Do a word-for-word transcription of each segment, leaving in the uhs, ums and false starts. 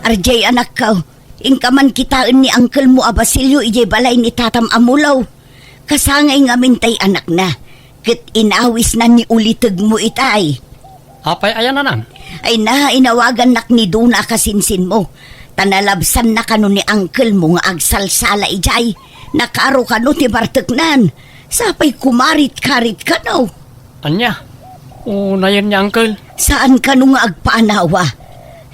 R J, anakko, inka man kitaen ni uncle mo a Basilio idiay balay ni tatam a mulo. Kasangay ngamin tay anakna, ket inawisna ni ulitegmo itay. Apay aya, nanang? Ay na, inawagannak ni Duna a kasinsinmo. Ta nalabsanna kano ni uncle mo nga agsalsala idiay. Nakaro kano ti barteknan. Sapay kumarit-karit kano. Ania? Unayen ni uncle? Saan kano nga agpaanawa?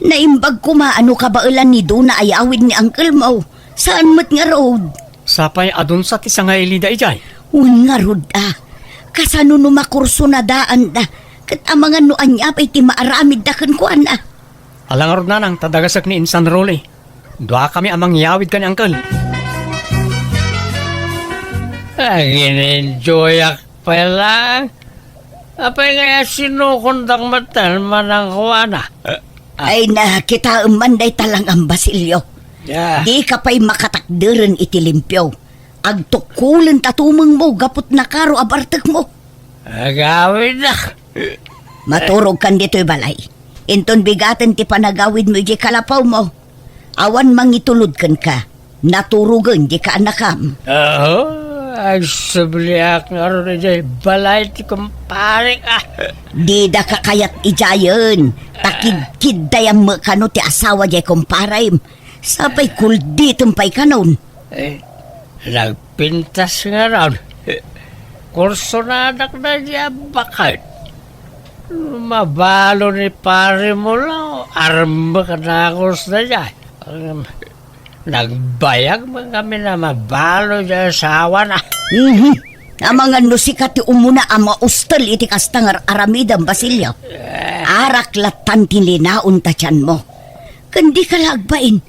Naimbag koma a no kabaelan ni Duna a yawid ni uncle mo. Saan met ngarud? Sapay adunsa ti sangaili daydiay? Wen ngarud a. Kasano no makursunadaanda? Ket amangan no ania pay ti maaramidda kenkuana? Ala ngarud, nanang, ta dagasek ni Insan Rolly. Duakami a mangyawid ken ni uncle. Agin-enjoyak pay laeng. Apay ngay a sinukondak met ten manang kuana? Ay na, kitaem man dayta lang, Basilio. Ya. Dika pay makatakderen iti limpio. Agtukkolenta tumengmo gapu ta nakaro a bartekmo. Agawidnak. Maturogkan ditoy balay. Inton bigaten ti panagawidmo idiay kalapawmo. Awan mangitulod kenka. Naturogen di kaanakam. Aho, agsubliak ngarud idiay balay ti kumparek, a. Didaka kayat idiayen. Ta kidkiddayam met kano ti asawa diay kumparem. Sapay kulditem pay kanon. Eh, nagpintas ngarud. Kursunadak daydiay a baket. Mabalo ni Pare Mulo, armek a dagus daydiay. Em, nagbayag met ngamin a mabalo diay asawana. Mhm. Amangan no sika ti umuna a maustel iti kasta nga ar-aramidem, Basilio. Eh. Arak lattan ti linaon ta tianmo. Ken dika la agbain.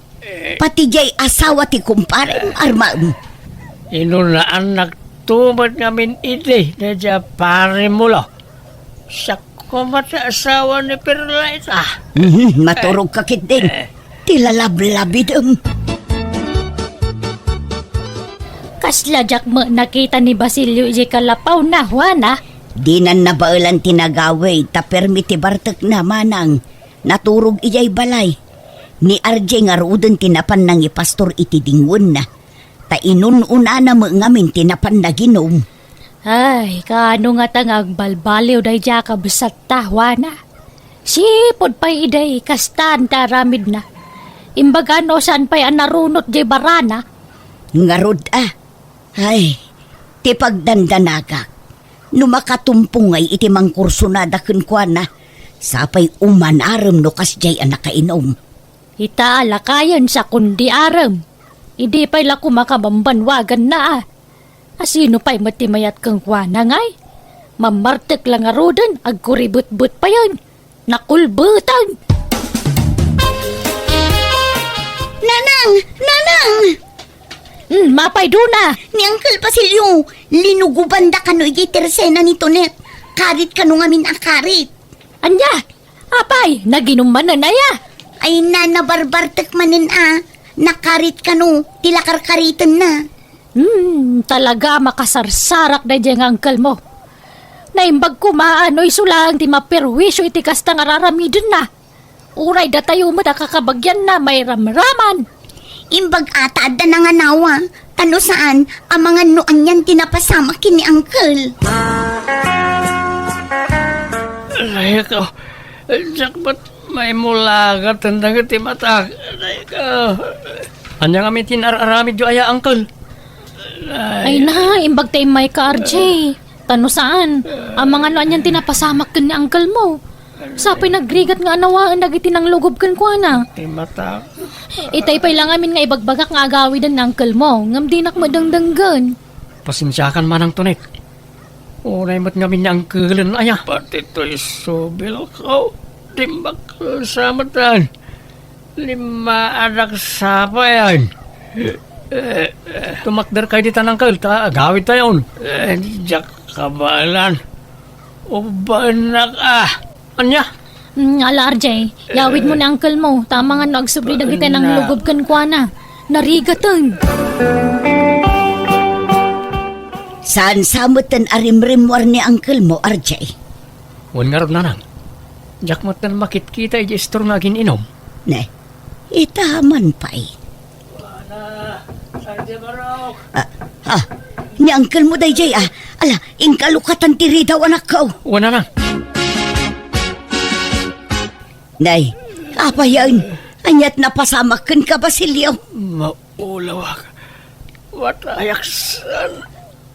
Pati diay asawa ti kumparem, armaem. Inunaannak to met ngamin idi daydiay a Pare Mulo. Siak koma ti asawa ni Perlaita. Mhm, maturogka ketdin. Eh. Ti lalablabidem. Kasla diak met nakita ni Basilio idiay kalapawna, Juana. Dinan nabaelan ti nagawid, ta permi ti bartekna, manang. Naturog idiay balay. Ni R J ngaruden ti napan nangipastor iti dingwenna. Ta inun-unana met ngamin ti napan naginum. Ay, kaano ngata nga agbalbaliw daydiay a kabsatta, Juana? Sipud pay idi kastan ti aramidna. Imbaga no saan pay a narunot diay barana. Ngarud a. Ay, ti pagdandanagak. No makatumpong ngay iti mangkursunada kenkuana, sapay umanarem no kasdiay a nakainum. Ita a lakayen sakon di arem. Idi pay la koma kabambanwaganna a. A sino pay met ti mayat kenkuana ngay? Mammartek la ngaruden, agkuribetbet payen. Nakulbeten. Nanang! Nanang! Hmm, mapay Duna! Ni Uncle Basilio, linugobanda kano idiay tersena ni Tonet. Karit kano ngamin a karit. Ania? Apay, naginum manen aya? Ay, na, nabarbartek manen a. Nakarit kano, ti lakarkaritenna. Hmm, talaga makasarsarak daydiay nga uncle mo. Naimbag koma a no isu laeng ti maperwisyo iti kasta nga ar-aramidenna. Uray datayo met a kakabagianna mairamraman. Imbag a ta adda nanganawa, ta no saan, amangan no anian ti napasamak ken ni uncle. Aray ko, diak met maimulagat dagiti matak. Aray ko. Ania ngamin ti ar-aramidyo aya, uncle? Ay na, imbag ta immayka, R J. Ta no saan, amangan no anian ti napasamak ken ni uncle mo. Sapay nagrigat nga anawaen dagiti nanglugob kenkuana. Ti mata. Itay pay la ngamin nga ibagbagak nga agawiden ni uncle mo, ngem dinak met dengdenggen. Pasensiakan manang Tonet. Unay met ngamin ni uncle-en aya. Pati toy subil ko, diak sa met. Limmaadak sapayan. Tumakderkay ditan, uncle, ta agawidtayon. Eh, diak kabaelan. Ubbaennak a. Ania? Mm, ala, R J, yawidmo ni uncle mo, ta amangan no agsubli dagiti nanglugob kenkuana. Narigaten. Saan sa metten a rimrimmuar ni uncle mo, R J? Wen ngarud, nanang. Diak metten makitkita idiay istor nga agin-inum. Ne, Ita man pay. Juana, Ate Barok. Ah, ah, ni uncle mo dayjay, ah. Ala, inka lukatan ti ridaw, anakko. Wen, Nanang. Nay, apay aya? Ania't napasamak kenka, Basilio? Maulawak. Matayak saan.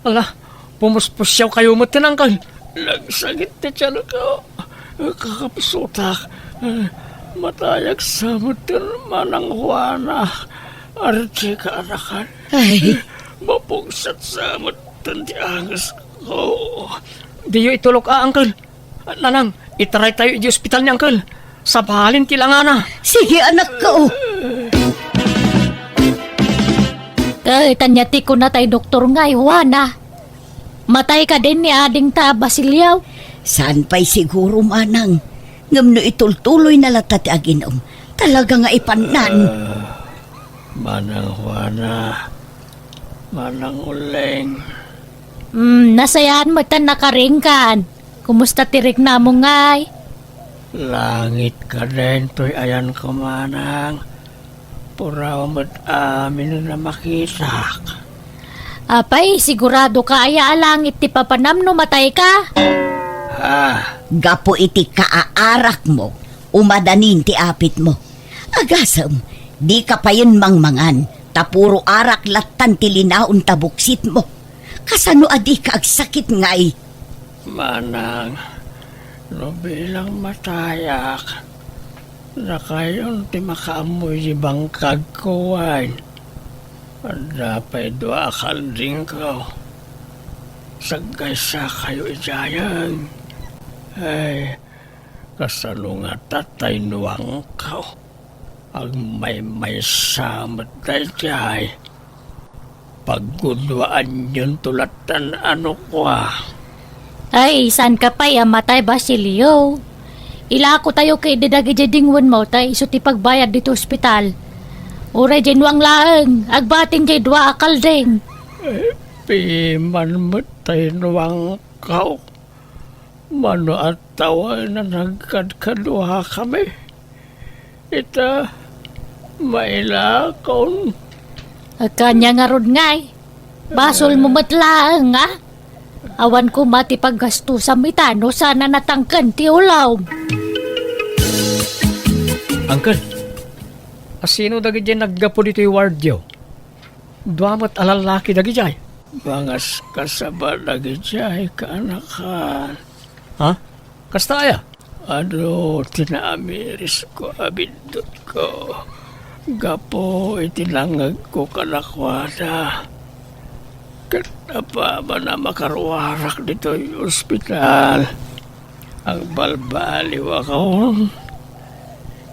Ala, pumuspusiawkayo metten, uncle. Nagsakit ti tianko. Kakapsutak. Matayak sa metten, Manang Juana. Ardi ka, anakan. Ay. Mapugset sa metten ti angesko. Diyo itulok a, uncle. Nanang, itaraytayo idiay ospital ni uncle. Sabalin ti langana. Sige, anakko. Ket ania ti kuna tay doktor ngay, Juana? Matay kadin ni adingta a Basilio? Saan pay siguro, manang. Ngem no itultuloyna latta ti aginum, talaga nga ipannan. Ah, Manang Juana, Manang Uling. Hmm, nasayaat metten a karingkan. Kumusta ti riknamo ngay? Langit kadin toy ayanko, manang. Puraw met amin a makitak. Apay, siguradoka aya a langit ti papanam no matayka? Ha? Gapu iti kaaarakmo, umadanin ti apitmo. Agasem, dika payen mangmangan, ta puro arak lattan ti linaon ta buksitmo. Kasano a dika agsakit ngay? Manang, no bilang matayak, dakayon ti makaammoy ti bangkagko wen. Adda pay dua a kaldingko. Saggaysakayo idiayen. Ay, kasano ngata tay nuangko? Agmaymaysa met daydiay. Pagguduaanyonto lattan a nukua. Ay, saanka pay a matay, Basilio. Ilakotayo ketdi dagidiay dingwenmo ta isu ti pagbayad ditoy ospital. Uray diay nuang laeng, agbatin diay dua a kalding. Eh, piman met tay nuangko. Mano a tawen a nagkadkaduakami? Ita, mailakon. Ania ngarud ngay? Basolmo met laeng, a? Awan koma ti paggastusam ita no saan a natangken ti ulom. Uncle, asino dagidiay naggapu ditoy wardyo? Dua met a lallaki dagidiay. Mangaskasaba dagidiay, kaanakan. Ha? Kasta aya? Adu ti naamirisko a biddutko. Gapu iti nangngegko kadakuada. Ket apaman a makaruarak ditoy ospital, agbalbaliwakon.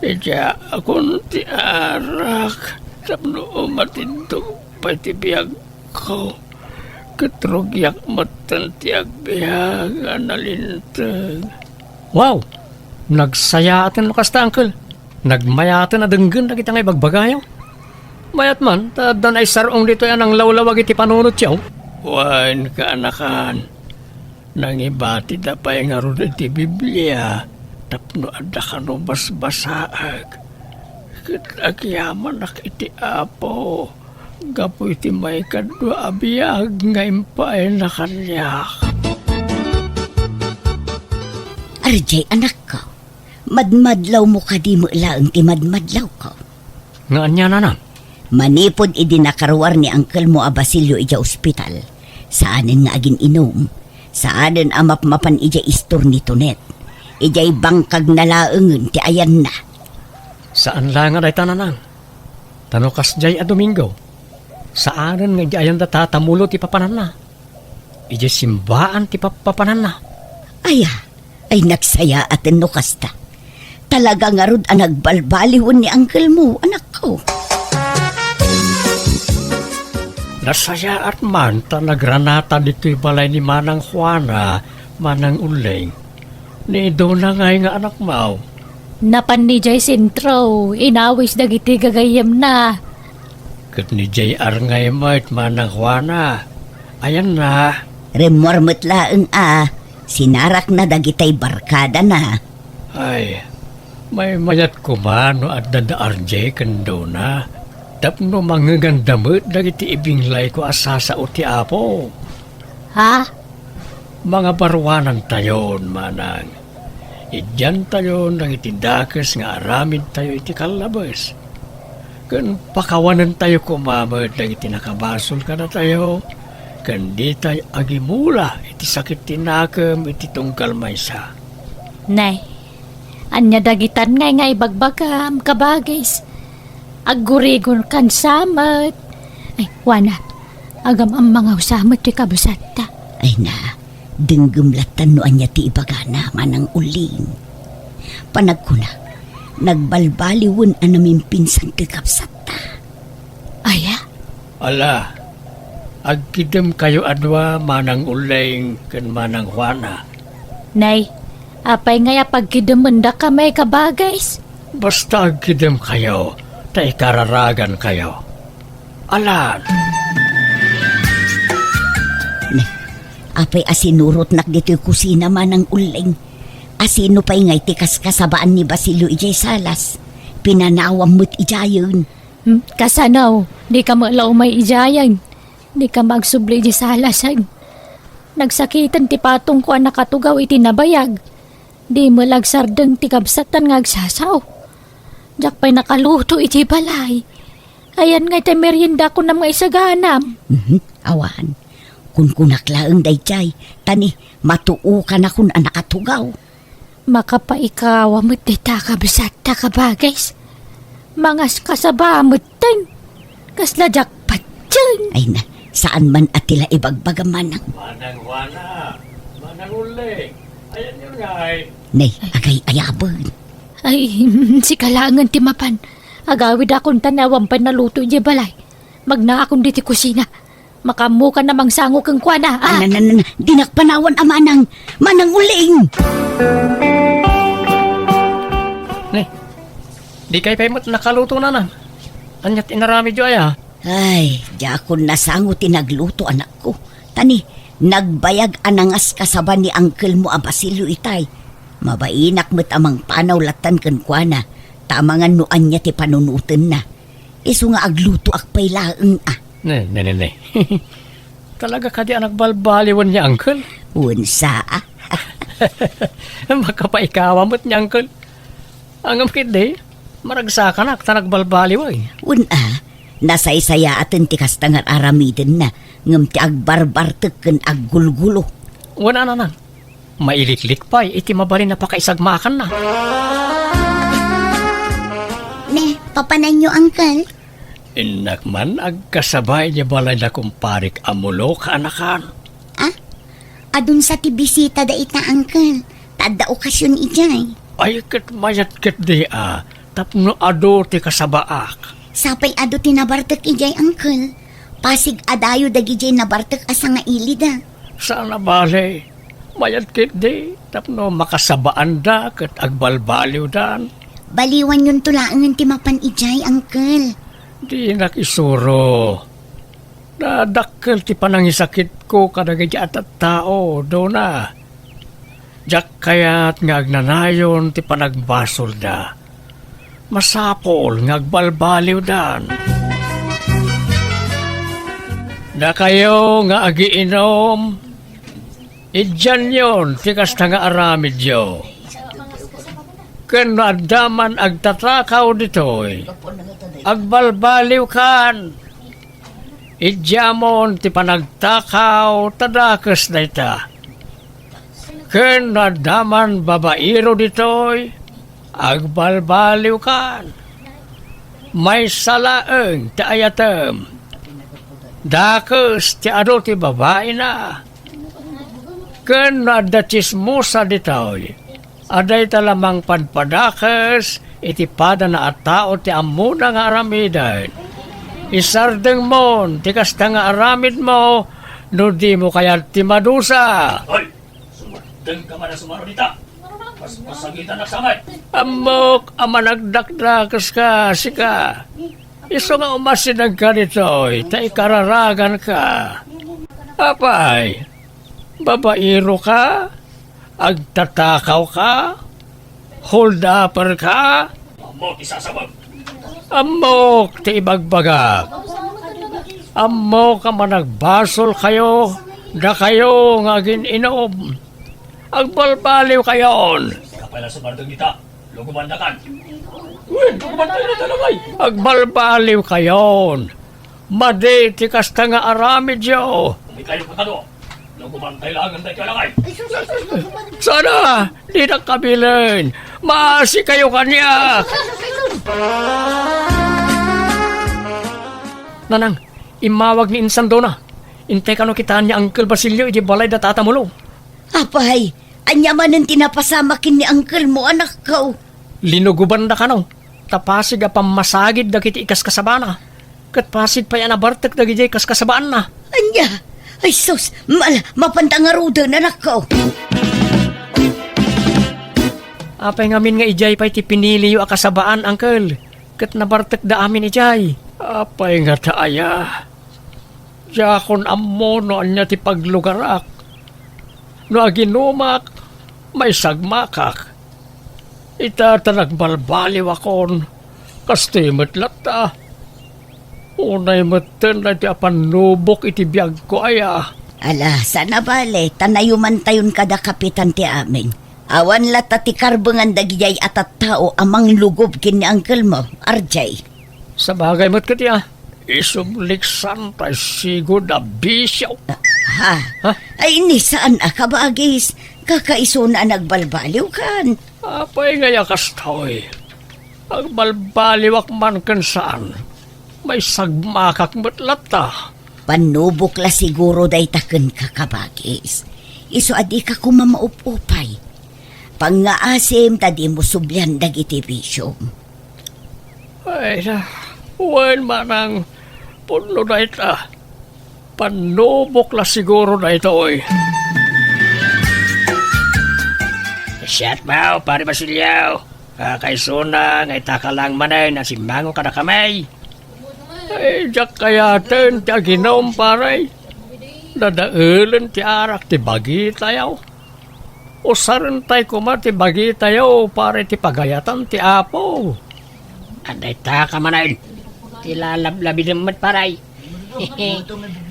Idiaakon ti arak tapno umatidto pay ti biagko. Ket rugiak metten ti agbiag a nalinteg. Wow! Nagsayaaten no kasta, uncle. Nagmayaten a denggen dagita nga ibagbagayo. Mayat man, ta adda naisar-ong ditoy a nanglawlawag iti panunotyo. Wen, kaanakan, nangibatida pay ngarud iti Biblia tapno adda kano basbasaek. Ket agyamanak iti Apo gapu iti maikadua a biag nga impayna kaniak. Ardiay, anakko, madmadlawmo kadi met laeng ti madmadlawko? Nga ania, nanang? Manipud idi nakaruar ni angkelmo a Basilio idiay ospital, saanen nga agin-inum, saanen a mapmapan idiay istor ni Tonet. Idiay bangkagna laengen ti ayanna. Saan laeng a dayta, nanang. Ta no kasdiay a Domingo, saanen nga idiay ayanda tatamulo ti papananna. Idiay simbaan ti pappapananna. Aya, ay nagsayaaten no kasta. Talaga ngarud a nagbalbaliwen ni angkelmo, anakko. Nasayaat man ta nagranata ditoy balay ni Manang Juana, Manang Uling. Ni Dona ngay nga anakmo? Napan idiay sentro, inawis dagiti gagayyemna. Ket ni J R ngay met, Manang Juana. Ayanna? Rimmuar met laeng a, sinarakna dagitay barkadana. Ay, Maymayat koma no adda da R J ken Dona tapno mangngeganda met dagiti ibinglayko a sasao ti Apo. Ha? Mangabaruanantayon, manang. Idiantayon dagiti dakes nga aramidtayo iti kallabes. Ken pakawanentayo koma met dagiti nakabasol kadatayo, ken ditay agimula iti sakit ti nakem iti tunggal maysa. Nay, ania dagitan ngay nga ibagbagam, kabagis? Aggurigon kan sa met. Ay, wana, agam-ammangawsa met ti kabsatta. Ay na, denggem lattan no ania ti ibagana, Manang Uling. Panagkuna, nagbalbaliwen a namimpinsan ti kabsatta. Aya? Ala, agkidemkayo a dua, Manang Uling ken Manang Juana. Nay, apay ngay a pagkidemendaka, may kabagis? Basta agkidemkayo, ta ikararagankayo. Alan. Nay, apay a sinurotnak ditoy kusina, Manang Uling? Asino pay ngay ti kaskasabaan ni Basilio idiay salas? Pinanawam met idiayen. Hmm, kasano? Dika met la umay idiayen. Dika met agsubli idiay salasen. Nagsakiten ti patongko a nakatugaw iti nabayag. Di met la agsardeng ti kabsatan nga agsasao. Diak pay nakaluto iti balay. Ayan ngay ti meriendakon a maisaganam. Mhm, awan. Kunkunak laeng daydiay, ta ni, matuokanakon a nakatugaw. Makapaikawa met dayta kabsatta, kabagis. Mangaskasaba metten. Kasla diak patien. Ay na, saan man a ti la ibagbaga, Manang. Manang Juana, Manang Uling, ayanyo ngay. Nay, agay-ayaben. Ay, sika laengen ti mapan. Agawidakon ta ni awan pay naluto idiay balay. Magnaakon ditoy kusina. Makaammokan a mangsango kenkuana, a. Ana, ana, ana, dinak panawan a, Manang, Manang Uling! Nay, dikay pay met nakaluto, Nanang. Ania ti inaramidyo aya? Ay, diakon nasango ti nagluto, anakko. Ta ni, nagbayag a nangaskasaba ni angkelmo a Basilio itay. Mabainak met a mangpanaw lattan kenkuana, ta amangan no ania ti panunotenna. Isu nga aglutoak pay laeng, a. Ne, ne, ne, ne. Talaga kadi a nagbalbaliwen ni Uncle? Wen sa, a. Makapaikawa met ni Uncle. Ngem ketdi, maragsakanak ta nagbalbaliwen. Wen, a, nasaysayaaten ti kasta nga ar-aramidenna, ngem ti agbarbartek ken aggulgulo. Wen, a, Nanang. Mailiklik pay iti mabalin a pakaisagmakanna. Ne, papananyo, Uncle? Innak man agkasaba idiay balay da kumparik a Mulo, kaanakan. A? Adun sa ti bisita dayta, Uncle. Ta adda okasion idiay. Ay, ket mayat ketdi, a, tapno adu ti kasabaak. Sapay adu ti nabartek idiay, Uncle. Pasig a dayo dagidiay nabartek a sangailida. Saan a bale. Mayat ketdi tapno makasabaanda ket agbalbaliwdan. Baliwanyonto laengen ti mapan idiay, Uncle. Dinak isuro. Nadakkel ti panangisakitko kadagiti a tattao, Dona. Diak kayat nga agnanayon ti panagbasolda. Masapul nga agbalbaliwdan. Dakayo nga agiinom, idianyon ti kasta nga aramidyo. Ken no adda man agtatakaw ditoy, agbalbaliwkan. Idiamon ti panagtakaw, ta dakes dayta. Ken no adda man babairo ditoy, agbalbaliwkan. Maysa laeng ti ayatem. Dakes ti adu ti babaina. Ken no adda tsismosa ditoy, a dayta la mangpadpadakes iti padana a tao ti ammona nga aramiden. Isardengmon ti kasta nga aramidmo no dimo kayat ti madusa. Hoy! Sumardengka man a sumaro dita! Paspasagitan a samay! Ammok a managdakdakeska, sika. Isu nga umasidegka ditoy, ta ikararaganka. Apay, babairo ka? Agtatakaw ka? Hold-upper ka? Ammok ti sasabak. Ammok ti ibagbagak. Ammok a managbasolkayo, dakayo nga agin-inom. Agbalbaliwkayon. Kapay la sa bardeng dita. Lugubandakan. Wen, lugubantayo dita, Lakay. Agbalbaliwkayon. Madi ti kasta nga aramidyo. Umikayo kakado. Lugobantay laeng daytoy, Lakay. Sana, dinak kabilen. Maasikayo kaniak. Nanang, immawag ni Insandona. Intay kano kitaan ni Uncle Basilio iti balay da Tata Mulo. Apay, ania manen ti napasamak ken ni uncle mo, anakko? Linugobanda kano, ta pasig a pammasagid dagiti ikaskasabana, ket pasig pay a nabartek dagidiay kaskasabaanna. Ania? Ay sus, mala, mapanta ngaruden, anakko. Apay ngamin nga idiay pay ti piniliyo a kasabaan, uncle, ket nabartekda amin idiay? Apay ngata aya? Diakon ammo no ania ti paglugarak. No aginumak, maisagmakak. Ita ta nagbalbaliwakon, kastoy met latta. Unay metten daytoy a pannubok iti biagko aya. Ala, saan a bale, ta nayumantayon kada kapitan ti amin. Awan latta ti karbengan dagidiay a tattao a manglugob ken ni uncle mo, R J. Sabagay met ket ya. Isubliksan tay sigud a bisio. Ha? Ha? Ay, ni saan a kabagis. Kakaisuna a nagbalbaliwkan. Apay ngay a kastoy? Agbalbaliwak man ken saan. Maisagmakak met latta. Pannubok la siguro dayta ken kakabagis. Isu a dika koma maup-upay. Pangngaasim ta dimo sublian dagiti bisiom. Ay na, wen manang pudno dayta. Pannubok la siguro daytoy. Siak, Pare Basilio. Kakaisuna nga itaka lang manen a simmango kadakami. Ay, diak kayaten ti aginum, pare. Dadaelen ti arak ti bagitayo. Usarentay koma ti bagitayo para iti pagayatan ti Apo. Adda itaka manen ti lalablabidem met, pare.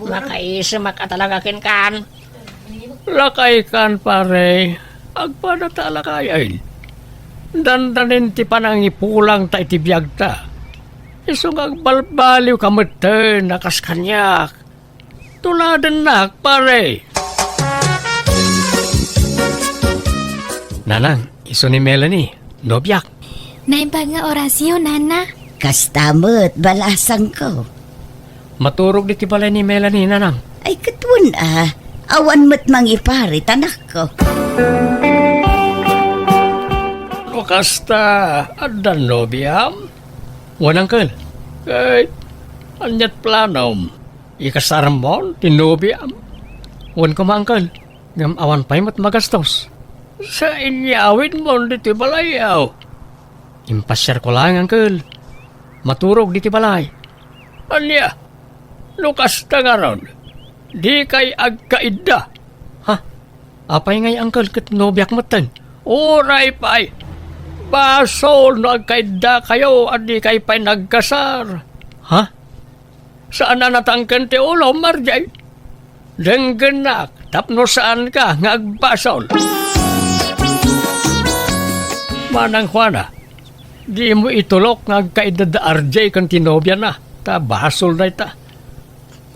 Makaisemak a talaga kenkan. Lakaykan, pare. Agpada ta a lakayen. Dandanin ti panangipulangta iti biagta. Isu nga agbalbaliwka metten a kas kaniak. Tuladennak, pare. Nanang, isu ni Melanie, nobiak. Naimbag nga orasyo, nana. Kasta met, balasangko. Maturog diti balay ni Melanie, nanang. Ay, ket wen a. Awan met mangiparit, anakko. No kasta, adda nobiam? Wen, uncle. Kay, aniat planom? Ikasaramon ti nobiam? Wen koma, uncle, ngem awan pay met magastos. Sa inyawidmon ditoy balayaw. Impasiarko laeng, uncle. Maturog ditoy balay. Ania? No kasta ngarud, dikay agkaidda. Ha? Apay ngay, uncle, ket nobiak metten? Uray pay. Basol no agkaiddakayo a dikay pay nagkasar. Ha? Saan a natangken ti ulom, R J? Denggennak tapno saanka nga agbasol. Manang Juana, dimo itulok nga agkaidda da R J ken ti nobiana, ta basol dayta.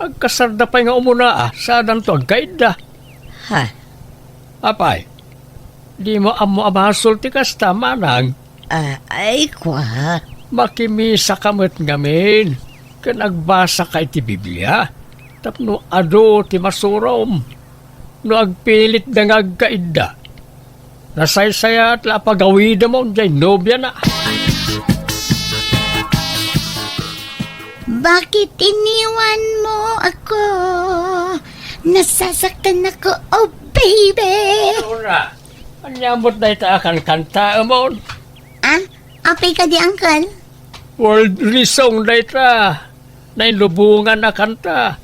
Agkasarda pay nga umuna a, sadanto agkaidda. Ha? Apay, dimo ammo a basol ti kasta, manang? Ah, ay, kua. Makimisaka met ngamin, ken agbasaka iti Biblia, tapno adu ti masurom. No agpilitda nga agkaidda, nasaysayat la a pagawidemon jay nobiana. Bakit iniwan mo ako? Nasasaktan ako, oh baby! Ania met dayta a kankantaemon? Ah, apay kadi, uncle? Worldly song dayta. Nailubongan a kanta.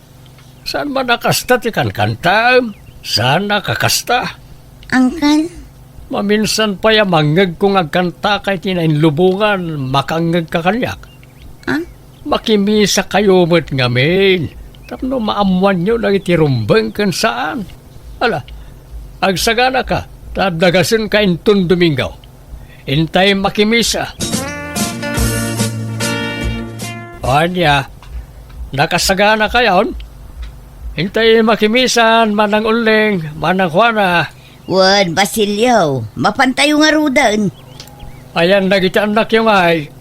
Saan man a kasta ti kankantaem? Saan a kakasta? Uncle, Maminsan pay a mangngegko nga agkantaka iti nainlubongan, makangngegka kaniak. Ah? Makimisakayo met ngamin tapno maammoanyo dagiti rumbeng ken saan. Ala, agsaganaka, ta adda gasenka inton Domingo. Intay makimisa. O ania, nakasaganakayon? Intay makimisan, Manang Ulleng, Manang Juana. Wen, Basilio, mapantayo ngaruden. Ayan dagiti annakyo ngay,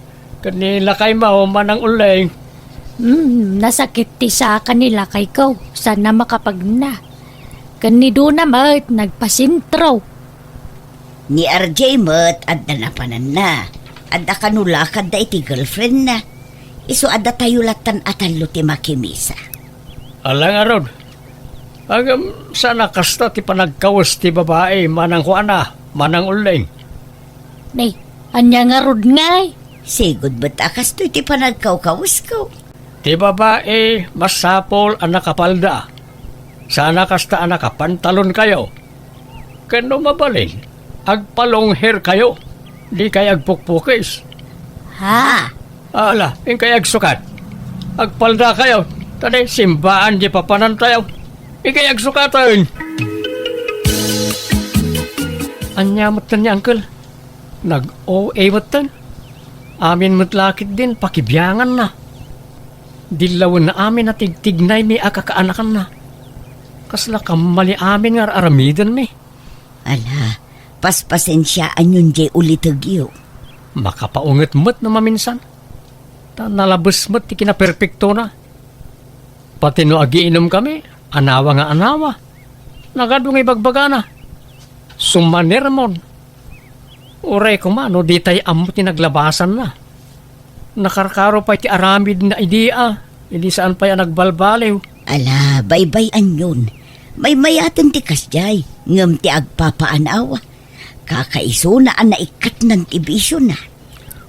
ken ni lakaymo, Manang Ulleng. Hmm, nasakit ti saka ni lakayko, sana makapagna. Ken ni Dona met, nagpasentro. Ni R J met, adda napananna. Adda kano lakadda iti girlfriendna. Isu adda tayo latan a tallo ti makimisa. Ala ngarud. Ngem saan a kasta ti panagkawes ti babai, Manang Juana, Manang Ulleng. Nay, ania ngarud ngay? Sigud met a kastoy ti panagkawkawesko. Ti babai, masapul a nakapalda. Saan a kasta a nakapantalon kayo. Ken no mabalin, agpalongher kayo. Di kay agpukpukis. Ha? Ala, inkay agsukat. Agpalda kayo. Tadi, simbaan di papanan tayo. Inkay agsukaten. Ania metten ni Uncle? Nag-O A metten. Amin met lakit din, pakibianganna. Dillawenna amin a tigtignay ni a kakaanakanna. Kasla kammali amin nga ar-aramidenmi. Ala, paspasensiaanyon jay ulitegyo. Makapaunget met no maminsan. Ta nalabes met ti kinaperpektona. Pati no agiinom kami, anawa nga anawa. Nagadu nga ibagbagana. Sumanermon. Uray koma no ditay ammo ti naglabasanna. Nakarkaro pay ti aramidna idi a, idi saan pay a nagbalbaliw. Ala, baybay-anyon. Maymayaten ti kasdiay, ngem ti agpapaanawa. Kakaisuna a naikkatnan ti bisiona.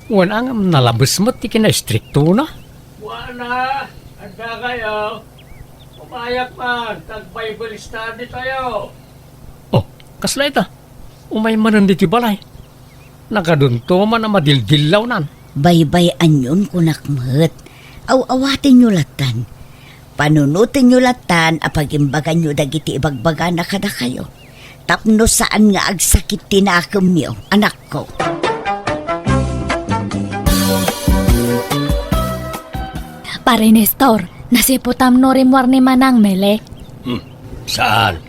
Wen a ngem nalabes met ti kinaistriktona. Wana, adda kayo. Umayak man, tag-Bible study tayo. Oh, kasla ita? Umay manen ditoy balay. Nagadunto man a madildillawnan. Baybay-anyon kunak met. Aw-awatenyo lattan. Panunotenyo lattan a pagimbaganyo dagiti ibagbagana kadakayo. Tapno saan nga agsakit ti nakemyo, anakko. Pare Nestor, nasiputam no rimmuar ni Manang Mele? Hmm, saan?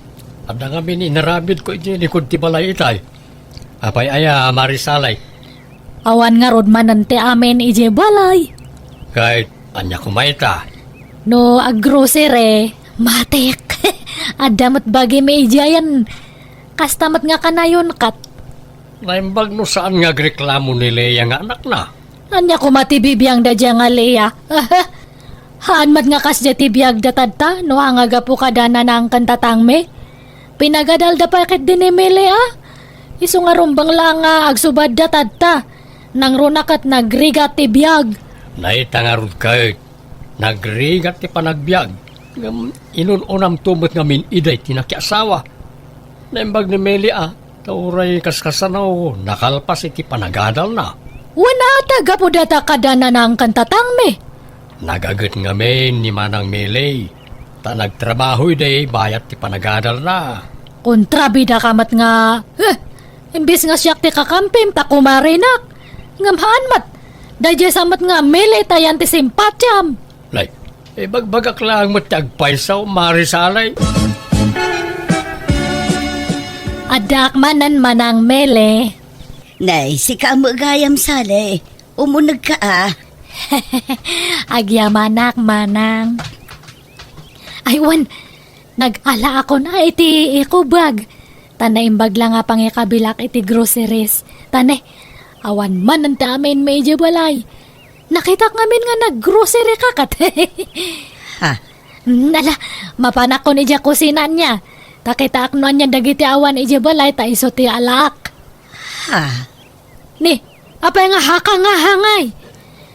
Adda ngamin inaramidko iti likud ti balay itay. Apay aya, Mare Sally? Awan ngarud manen ti amin idiay balay. Ket ania koma ita? No aggrocery, matik. Adda met bagimi idiayen. Kasta met nga kanayon ket. Naimbag no saan nga agreklamo ni Lea nga anakna. Ania koma ti bibiangda dia nga Lea? Haan met nga kasdiay ti biagda tatta, no haan nga gapu kada Nanang ken Tatangmi. Pinagadalda pay ketdi ni Mele a. Isu nga rumbeng la nga agsubadda tatta. Nangruna ket nagrigat ti biag. Nay, ta ngarud ket nagrigat ti panagbiag. Ngem inun-unamto met ngamin idiay ti nakiasawa. Naimbag ni Mele a, ta uray kaskasano, nakalpas iti panagadalna. Wen a, ta gapu dayta kada Nanang ken Tatangmi. Nagaget ngamin ni Manang Mele, ta nagtrabaho idi bayat ti panagadalna. Kontrabidaka met nga, eh, imbes nga siak ti kakampim ta kumarenak. Ngem haan met, daydiay sa met nga Mele ta yan ti simpatiam. Nay, ibagbagak laeng met ti agpayso, Mare Sally. Addaak manen, Manang Mele. Nay, sika met gayam, Sally. Umunegka a. Agyamanak, Manang. Ay, wen, nag-alaakon a iti ikubag. Ta naimbag la nga pangikabilak iti groceries. Ta ne, awan manen ti aminmi idiay balay. Nakitak ngamin nga naggrocery ka ket. Ha? Nala, mapanakon idiay kusina ania. Ta kitaak no ania dagiti awan idiay balay ta isu ti alaak. Ha? Ni, apay nga haka nga hangay?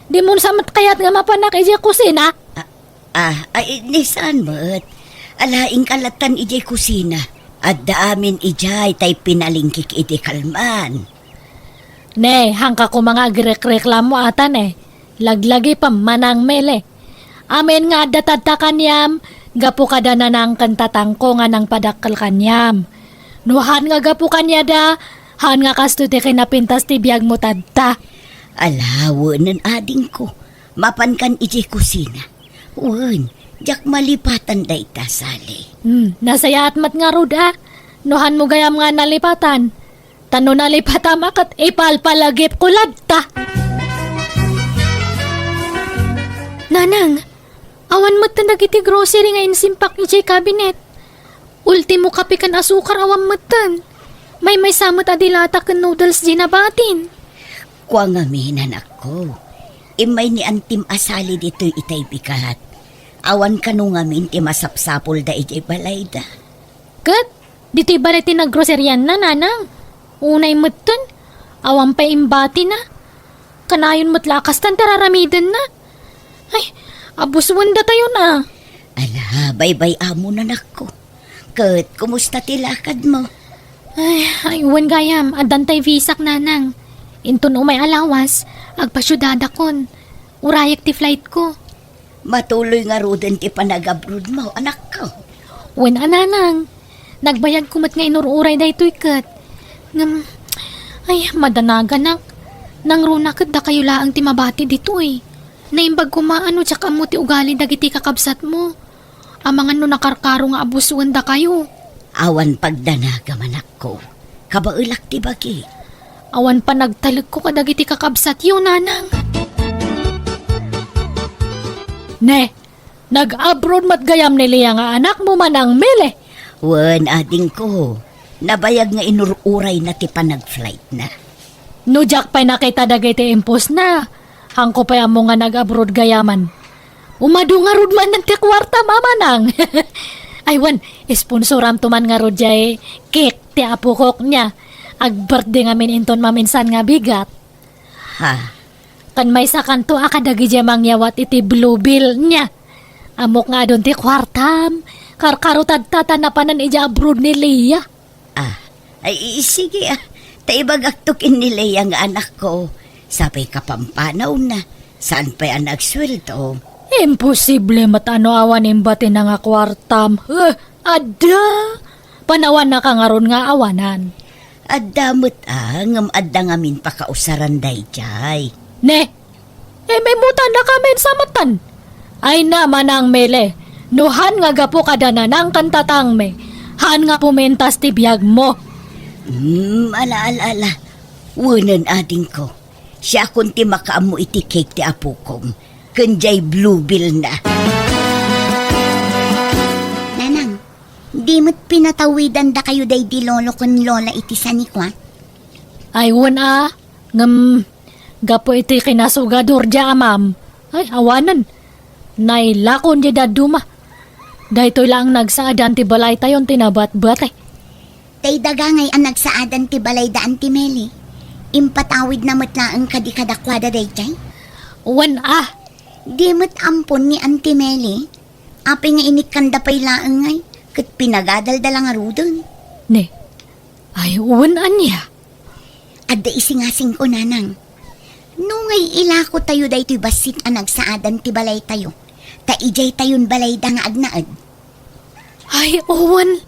Dimon sa met kayat nga mapanak idiay kusina? Ah, ah, ay, ni saan met? Ala, inka lattan idiay kusina. Adda amin idiay tay pinalingkik iti kalman. Ne, hangka koma nga agrekreklamo ata ne. Laglagipem, Manang Mele. Amin nga adda tadta kaniam, gapu kada Nanang ken Tatangko nga nangpadakkel kaniam. No han nga gapu kaniada, han nga kastoy ti kinapintas ti biagmo tadta. Ala, wenen adingko. Mapankan idiay kusina. Wen, diak malipatan dayta, Sally. Hmm, nasayaat met ngarud a. No hanmo gayam nga nalipatan. Ta no nalipatam a ket ipalpalagipko latta. Nanang, awan metten dagiti grocery nga insimpak idiay cabinet. Ultimo kape ken asukar awan metten. Maymaysa met a dilata ken noodles diay nabatin. Kua ngamin, anakko. Immay ni Antim a Sally ditoy itay bigat. Awan kano ngamin ti masapsapulda idiay balayda. Ket ditoy balay ti naggroserianna, Nanang. Unay metten, awan pay imbatina. Kanayon met la a kastan ti raramidenna. Ay, abusuen datayon a. Ala, baybay-amon, anakko. Ket kumusta ti lakadmo? Ay, ay, wen gayam, addan tay visak, Nanang. Inton umay a lawas, agpasiudadakon. Urayek ti flightko. Matuloy ngaruden ti panagabrodmo, anakko. Wen a, Nanang. Nagbayagko met nga inur-uray daytoy ket. Ngem, ay, madanaganak. Nangruna ket dakayo laeng ti mabati ditoy. Naimbag koma a no diak ammo ti ugali dagiti kakabsatmo. Amangan no nakarkaro nga abusuen dakayo. Awan pagdanagam, anakko. Kabaelak ti bagi. Awan panagtalekko kadagiti kakabsatyo, Nanang. Ne, nag-abroad met gayam ni Lea nga anakmo, Manang Mele? Wen, adingko. Nabayag nga inur-urayna ti panag-flightna. No diak pay nakita dagiti impostna, hanko pay ammo nga nag-abroad gayaman. Umadu ngarud manen ti kuartam, Manang. Ay wen, sponsoramto man ngarud diay cake ti apokok nia. Ag-birthday ngamin inton maminsan nga bigat. Ha? Ken maysakanto a kadagiti mangyawat iti Bluebell nia. Ammok nga adun ti kuartam. Karkaro tadta ta napanan idiay abroad ni Lea. Ah, ay, i-, sige, ah. Ta ibagakto ken ni Lea nga anakko. Sapay kapampanawna. Saan pay a nagsueldo? Imposible met a no awan imbatina nga kuartam. Eh, adda! Panawannaka ngarud nga awanan. Adda met a, ngem adda ngamin pakausaran daydiay. Ne, imimutannaka met sa matan. Ay na, Manang Mele, no han nga gapu kada Nanang ken Tatangmi, han nga pumintas ti biagmo. Hmm, ala, ala, ala. Wenen adingko. Siakon ti makaammo iti cake ti apokom, ken diay Bluebell na. Nanang, di met pinatawidandakayo daydi lolo ken lola iti sanikua? Ay, wen a, ngem gapu iti kinasugadur diay amam, ay, awanen. Nailakon diay dadduma. Daytoy laeng nagsaadan ti balaytayon ti nabatbati. Tay daga ngay a nagsaadan ti balayda Auntie Meli, impatawidna met laeng kadi kadakuada daydiay? Wen a. Di met ampon ni Auntie Meli? Apay nga inikkanda pay laeng ngay, ket pinagadalda la ngaruden. Ne. Ay, wen ania? Adda isingasingko, Nanang. No ngay ilakotayo daytoy bassit a nagsaadan ti balaytayo, ta idiaytayon balayda nga agnaed. Ay, wen.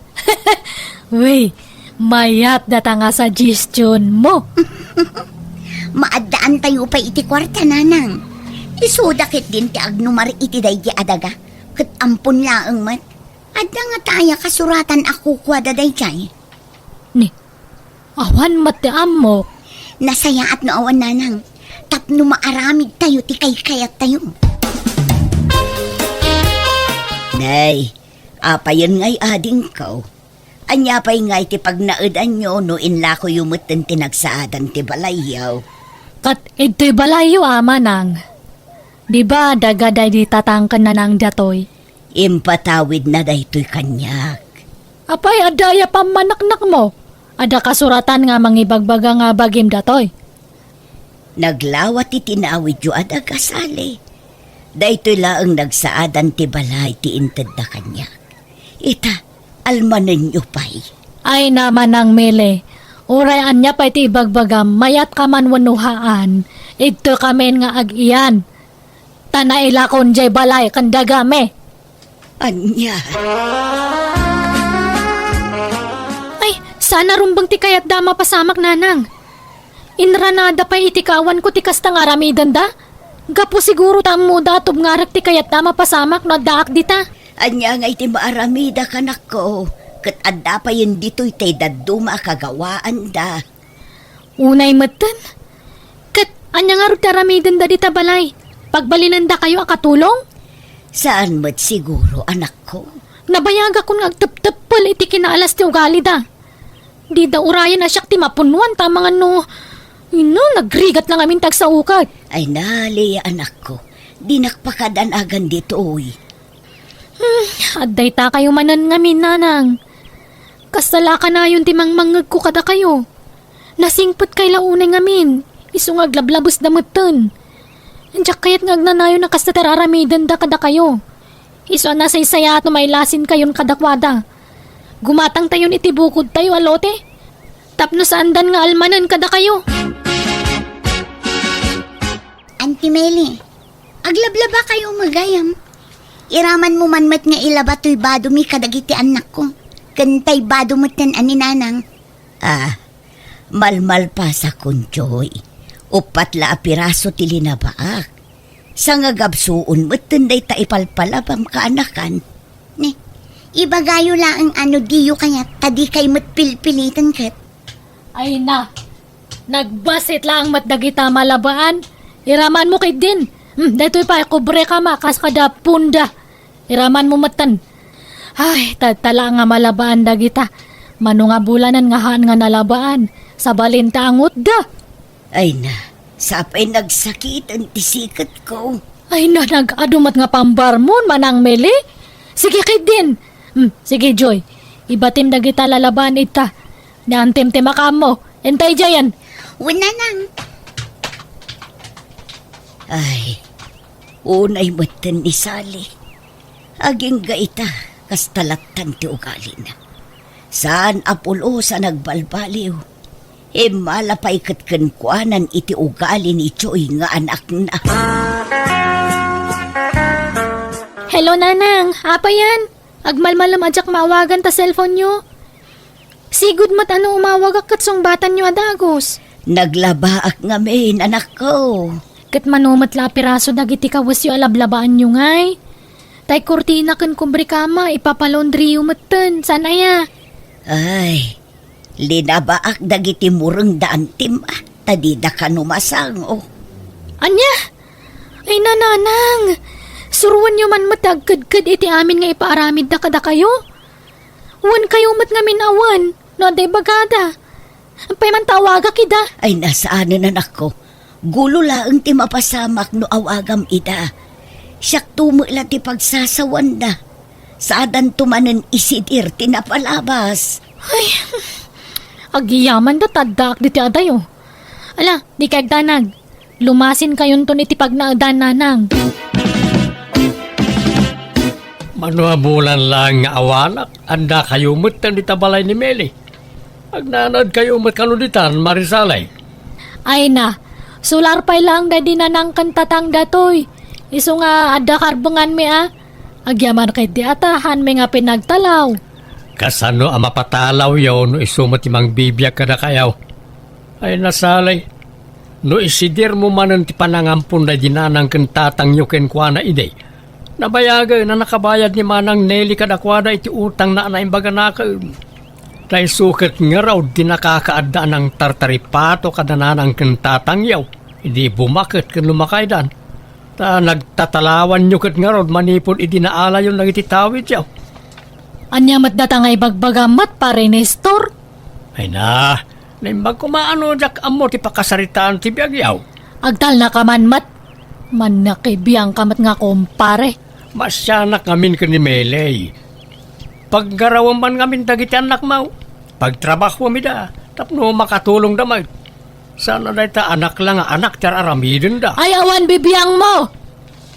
Wey, mayat data nga suggestion mo. Maaddaantayo pay iti kuarta, Nanang. Isuda ketdin ti agnumar iti daydi a daga, ket ampon laeng met. Adda ngata aya kasuratan a kukuada daydiay? Ni, awan met ti ammok. Nasayaat no awan, Nanang, tapno maaramidtayo ti kaykayattayo. Nay, apayen ngay adingko? Ania pay ngay ti pagnaedanyo no inlakoyo metten ti nagsaadan ti balayyo? Ket idtoy balayyo a, Manang. Di ba, daga daydi tatang ken nanang datoy? Impatawidna daytoy kaniak. Apay, adda aya pammaneknekmo? Adda kasuratan nga mangibagbaga nga bagim datoy? Naglawa ti tinawidyo a daga, Sally. Daytoy laeng nagsaadan ti balay ti intedda kaniak. Ita, almanenyo pay. Ay na, Manang Mele, uray ania pay ti ibagbagam, mayat ka man wenno haan, idto kamin nga ag-iyan. Ta nailakon jay balay ken dagami. Ania? Ay, saan a rumbeng ti kayatda a mapasamak, nanang. Inranada pay iti kaawanko ti kasta nga aramidenda. Gapu siguro ta ammoda a tubngarek ti kayatda a mapasamak no addaak dita. Ania ngay ti maaramida, anakko? Ket adda payen ditoy tay dadduma a kagawaanda. Unay metten. Ket ania ngarud ti aramidenda dita balay? Pagbalinendakayo a katulong? Saan met siguro, anakko. Nabayagakon nga agtepteppel iti kinaalas ti ugalida. Dida urayen a siak ti mapunnoan ta amangan no, ino, nagrigat la ngamin ti agsaoket. Ay na, Lea, anakko. Dinak pakadanagan ditoy. Hmm, adda itakayo manen ngamin, nanang. Kasta la kanayon ti mangmangngegko kadakayo. Nasingpetkay la unay ngamin, isu nga aglablabesda metten. Diak kayat nga agnanayon a kasta ti ar-aramidenda kadakayo. Isu a nasaysayaat no mailasinkayon kadakuada. Gumatangtayon iti bukodtayo a lote tapno saandan nga almanen kadakayo. Auntie Meli, aglablabakayo met gayam. Iramanmo man met nga ilaba toy badomi kadagiti annakko, ken tay bado metten a ni nanang. Ah, malmalpasakon, Joy. Uppat la a piraso ti linabaak. Sangagabsuon metten dayta ipalpalabam, kaanakan. Ne, ibagayo laeng a no diyo kayat, ta dikay met pilpiliten ket. Ay na, nagbasit laeng met dagita malabaan. Iramanmo ketdin. Hmm, daytoy pay, kubreka ma, kas kada punda. Iramanmo metten. Ay, tatta la nga malabaan dagita. Mano nga bulanen nga haan nga nalabaan. Sabalinta angutda. Ay na, sapay nagsakiten ti siketko. Ay na, nag-adu met nga pambarmon, Manang Meli. Sige ketdin. Hmm, sige, Joy. Ibatim dagita lalabaan ita. Ni Antim ti makaammo. Intay diayen. Wen, nanang. Ay, unay metten ni Sally. Agingga ita, kasta lattan ti ugalina. Saan a pulos a nagbalbaliw. Immala pay ket kenkuanan iti ugali ni Joy nga anakna. Hello, Nanang. Apay yan? Agmalmalem a diak maawagan ta cellphone-yo. Sigud met a no umawagak ket sungbatanyo a dagus. Naglabaak ngamin, anakko. Ket mano met la a piraso dagiti kawesyo a lablabaanyo ngay? Tay kurtina ken kubrekama, ipapalaundriyo metten, saan aya? Ay, linabaak dagiti mureng da Antim, ta dida kano masango. Ania? Ay, nanang, suroenyo man met ti agkedked iti amin nga ipaaramidda kadakayo. Wen kayo met ngamin a wen, no adda ibagada. Apay man ta awagak ida? Ay, na saanen, anakko. Gulo laeng ti mapasamak no awagam ida. Siakto met la ti pagsasawanna. Saadanto manen isidir ti napalabas. Ay, agyamanda ta addaak ditoy adayo. Ala, dikay agdanag. Lumasin kayonton iti pagnaedan, nanang. Mano a bulan laeng nga awanak, adda kayo met dita balay ni Meli. Agnanaed kayo met kano ditan, Marisale? Ay na, sular pay laeng daydi nanang ken tatang datoy. Isu nga adda karbenganmi a. Agyaman ketdi a ta haanmi nga pinagtalaw. Kasano a mapatalawyo no isu met ti mangbibiag kadakayo? Ay, Sally, no isidirmo manen ti panangampon daydi nanang ken tatangyo kenkuana idi, nabayagen a nakabayad ni Manang Nelly kadakuada iti utangna a naimbaganaken. Ta isu ket ngarud ti nakakaadda a nangtartaripato kada nanang ken tatangyo idi bumaket ken lumakaydan. Ta nagtatalawanyo ket ngarud manipud idi naalayon dagiti tawidyo. Ania met data nga ibagbagam met, Pare Nestor? Ay na, naimbag koma a no diak ammo ti pakasaritaan ti biagyo. Agtalnaka man met. Mannakibiangka met nga kumpare. Maasianak ngamin ken ni Meley. Paggarawem man ngamin dagiti annakmo. Pagtrabahom ida tapno makatulongda met. Saan a dayta anak la nga anak ti ar-aramidenda. Ay, awan bibiangmo!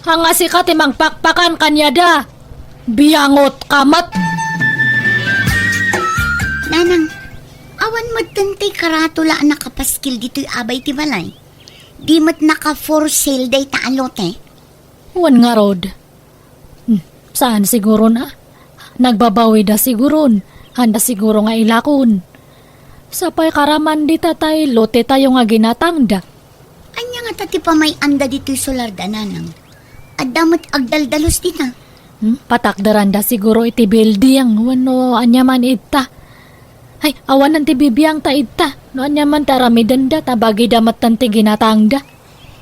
Ania, sika ti mangpakpakan kaniada. Biangotka met! Nanang, awan metten ti karatula a nakapaskil ditoy abay ti balay. Di met naka-for sale dayta a lote. Wen ngarud. Hmm, saan siguron a? Nagbabawida siguron. Handa siguro nga ilakon. Sapay karaman dita tay lote tayo nga ginatangda. Ania ngata ti pamay-anda ditoy solarda, Nanang? Adda met agdaldalus dita. Hmm? Patakderanda siguro iti building wenno ania man ita. Ay, awanen ti bibiangta ita. No ania man ti aramidenda, ta bagida metten ti ginatangda.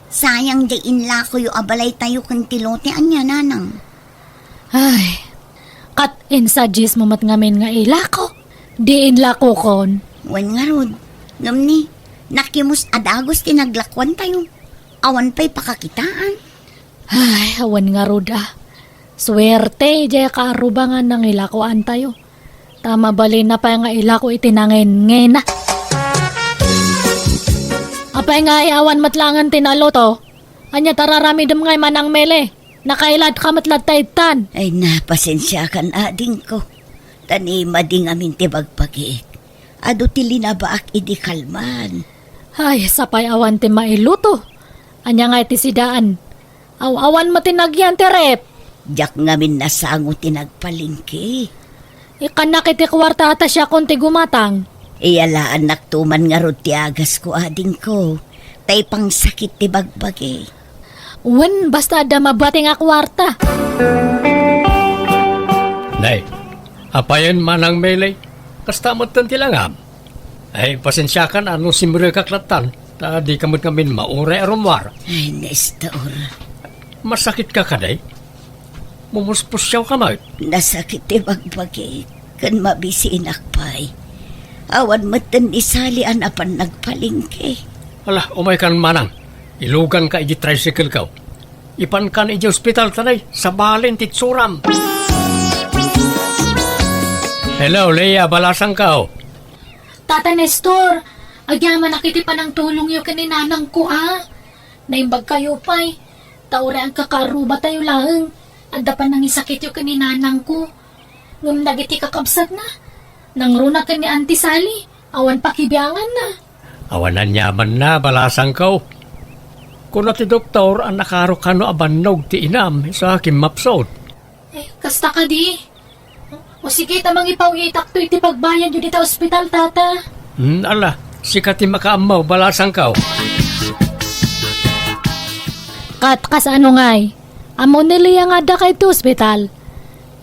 Sayang diay inlakoyo a balaytayo ken ti lote, ania, Nanang? Ay, ket insuggest mo met ngamin nga ilako. Di inlakokon. Wen ngarud, ngem ni, nakimus a dagus ti naglakuantayo. Awan pay pakakitaan. Ay, awan ngarud a. Suerte, diay kaaruba nga nangilakoantayo. Ta mabalinna pay nga ilako iti nangenngen. Apay nga awan met laengen ti naloto? Ania ti ar-aramidem ngay, Manang Mele? Nakailadka met latta ittan. Ay, na, pasensiakan, adingko. Ta ni madi ngamin ti bagbagik. Adu ti linabaak idi kalman. Ay, sapay awan ti mailuto. Ania ngay ti sidaan? Aw-awan met ti nagyan ti ref. Diak ngamin nasango ti nagpalengke. Ikkannak iti kuarta ta siakon ti gumatang. Iyalaannakto man ngarud ti agasko, adingko. Ta ipangsakit ti bagbagi. Wen, basta adda mabati nga kuarta. Nay, apayen, Manang Mele? Kasta metten ti langam. Ay, pasensiakan a no simrekak lattan, ta dika met ngamin mauray a rummuar. Ay, Nestor. Masakitka kadi? Mumuspusiawka met? Nasakit ti bagbagik, ken mabisinak pay. Awan metten ni Sally a napan nagpalengke. Ala, umaykan, Manang. Iluganka iti tricycle-ko. Ipankan iti ospital ta nay, sabalen ti itsuram. Hello, Leia, balasangko. Tata Nestor, agyamanak iti panangtulongyo ken ni nanangko a. Naimbagkayo pay, ta uray agkakaarrubatayo laeng, adda panangisakityo ken ni nanangko. Ngem dagiti kakabsatna, nangruna ken ni Auntie Sally, awan pakibianganna. Awan aniamanna, balasangko. Kuna ti doktor a nakaro kano a bannog ti inam, isu a kimmapsut. Eh, kasta kadi? O sige, ta mangipaw-itakto iti pagbayadyo dita ospital, Tata. Hmm, ala, sika ti makaammo, balasangko. Ket kasano ngay? Ammo ni Leia nga addaka iti ospital?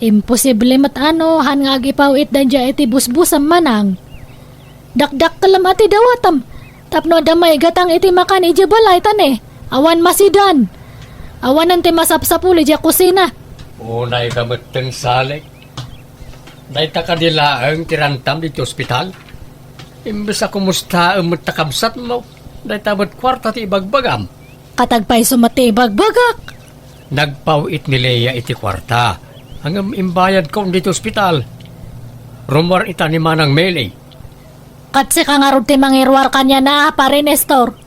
Imposible met a no, han nga agipaw-it daydiay iti busbusam, Manang. Dakdakkelem a ti dawatam, tapno adda maigatang iti makan idiay balay ta ne, awan masidan. Awanen ti masapsapul idiay kusina. Unayka metten, Sally. Dayta kadi laeng ti rantam ditoy ospital? Imbes a kumustaem met ta kabsatmo, dayta met kuarta ti ibagbagam. Ket agpayso met ti ibagbagak. Nagpaw-it ni Leia iti kuarta. Ngem imbayadkon ditoy ospital. Rummuar ita ni Manang Mele. Ket sika ngarud ti mangiruar kaniana, Pare Nestor.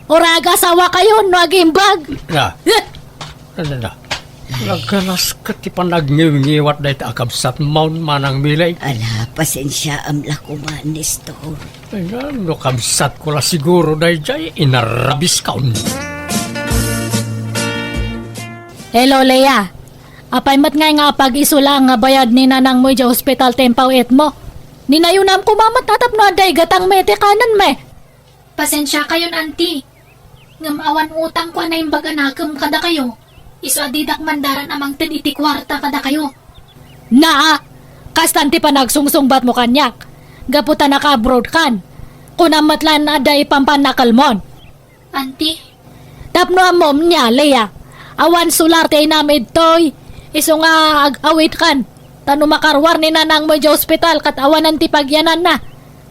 Uray agasawakayon no agimbag. Ah. Eh! Ano na? Naganas ket ti panagngiwngiwat dayta a kabsatmon, Manang Mele. Ala, pasensiaam la koma, Nestor. Ay, no kabsatko la siguro daydiay, inarrabiskon. Hello, Leia. Apay met ngay nga apag-isu laeng nga bayad ni nanangmo idiay ospital ti impaw-itmo? Ninayunam koma met a tapno adda igatangmi iti kanenmi. Pasensiakayon, Auntie. Ngem awan utangko a naimbag a nakem kadakayo. Isu a didak mandaran a mangted iti kuarta kadakayo. Naa, kastan ti panagsungsungbatmo kaniak. Gapu ta naka-abroad kan. Kunam met laeng adda ipampannakelmon. Auntie. Tapno ammom nia, Leia, awan solar ti inam idtoy. Isu nga ag-awid kan. Ta no makaruar ni nanangmo idiay ospital ket awanen ti pagyananna,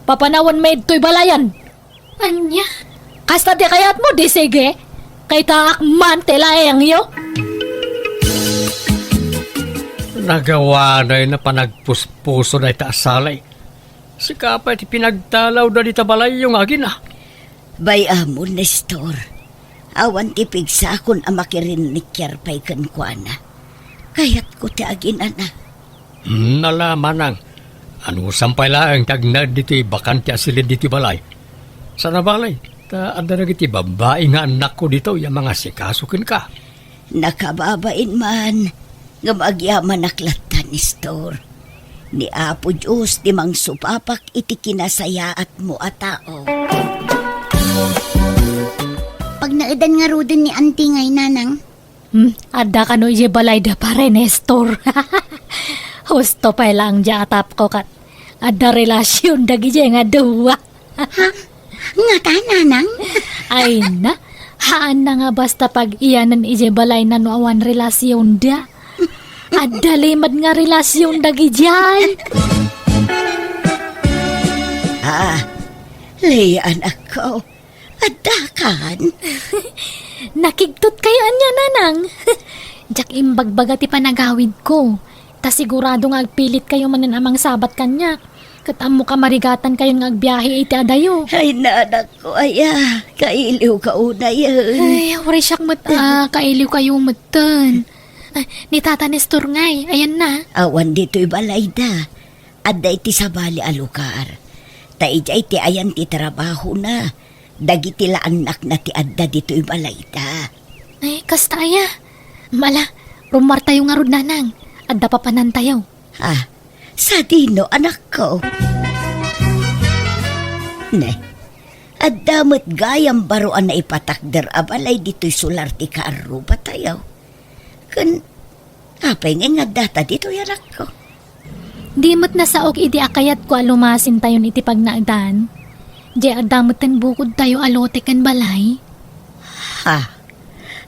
papanawenmi idtoy balayen. Ania? Kasta ti kayatmo, di sige. Kaytaak man ti laengyo. Nagawanay na panagpuspuso dayta a Sally. Sika pay ti pinagtalawda dita balayyo nga agina. Bay-amon, Nestor. Awan ti pigsakon a makirinnikiar pay kenkuana. Kayatko ti aginana. Hmm, ala, Manang. Anusam pay laeng ti agnaed ditoy bakante a silin ditoy balay. Saan a balay, ta adda dagiti babbai nga annakko ditoy a mangasikaso kenka. Nakababain man, ngem agyamanak latta, Nestor. Ni Apo Dios ti mangsupapak iti kinasayaatmo a tao. Pagnaedan ngaruden ni Auntie ngay, Nanang? Hmm, adda kano idiay balayda, Pare Nestor. Husto pay laeng diay atapko ket adda relasion dagidiay nga dua. Ha? Ngata, Nanang? Ay na, haanna nga basta pag-iyanen idiay balayna no awan relasionda. Adda limed nga relasion dagidiay. Ah, Leia, anakko. Addakan? Nakigtot kayo ania, Nanang? Diak imbagbaga ti panagawidko. Ta sigurado nga agpilit kayo manen a mangsabat kaniak. Ket ammo kamarigatan kayon nga agbiahe iti adayo. Ay, nanakko, aya, kailiw ka unayen. Ay, uray siak met a kailiw kayo metten. Ah, ni Tata Nestor ngay, ayanna? Awan ditoy balayda. Adda iti sabali a lugar. Ta idiay ti ayan ti trabahona dagiti la annakna ti adda ditoy balayda. Ay, kasta aya. Mala, rummuartayo ngarud, Nanang. Adda papanantayo. Ah, sadino, anakko? Ne, adda met gayam baro a naipatakder a balay ditoy sular ti kaarrubatayo. Ken apay nga ingaddata ditoy, anakko? Di met nasaok idi a kayatko a lumasintayon iti pagnaedan. Diay adda metten bukodtayo a lote ken balay. Ha?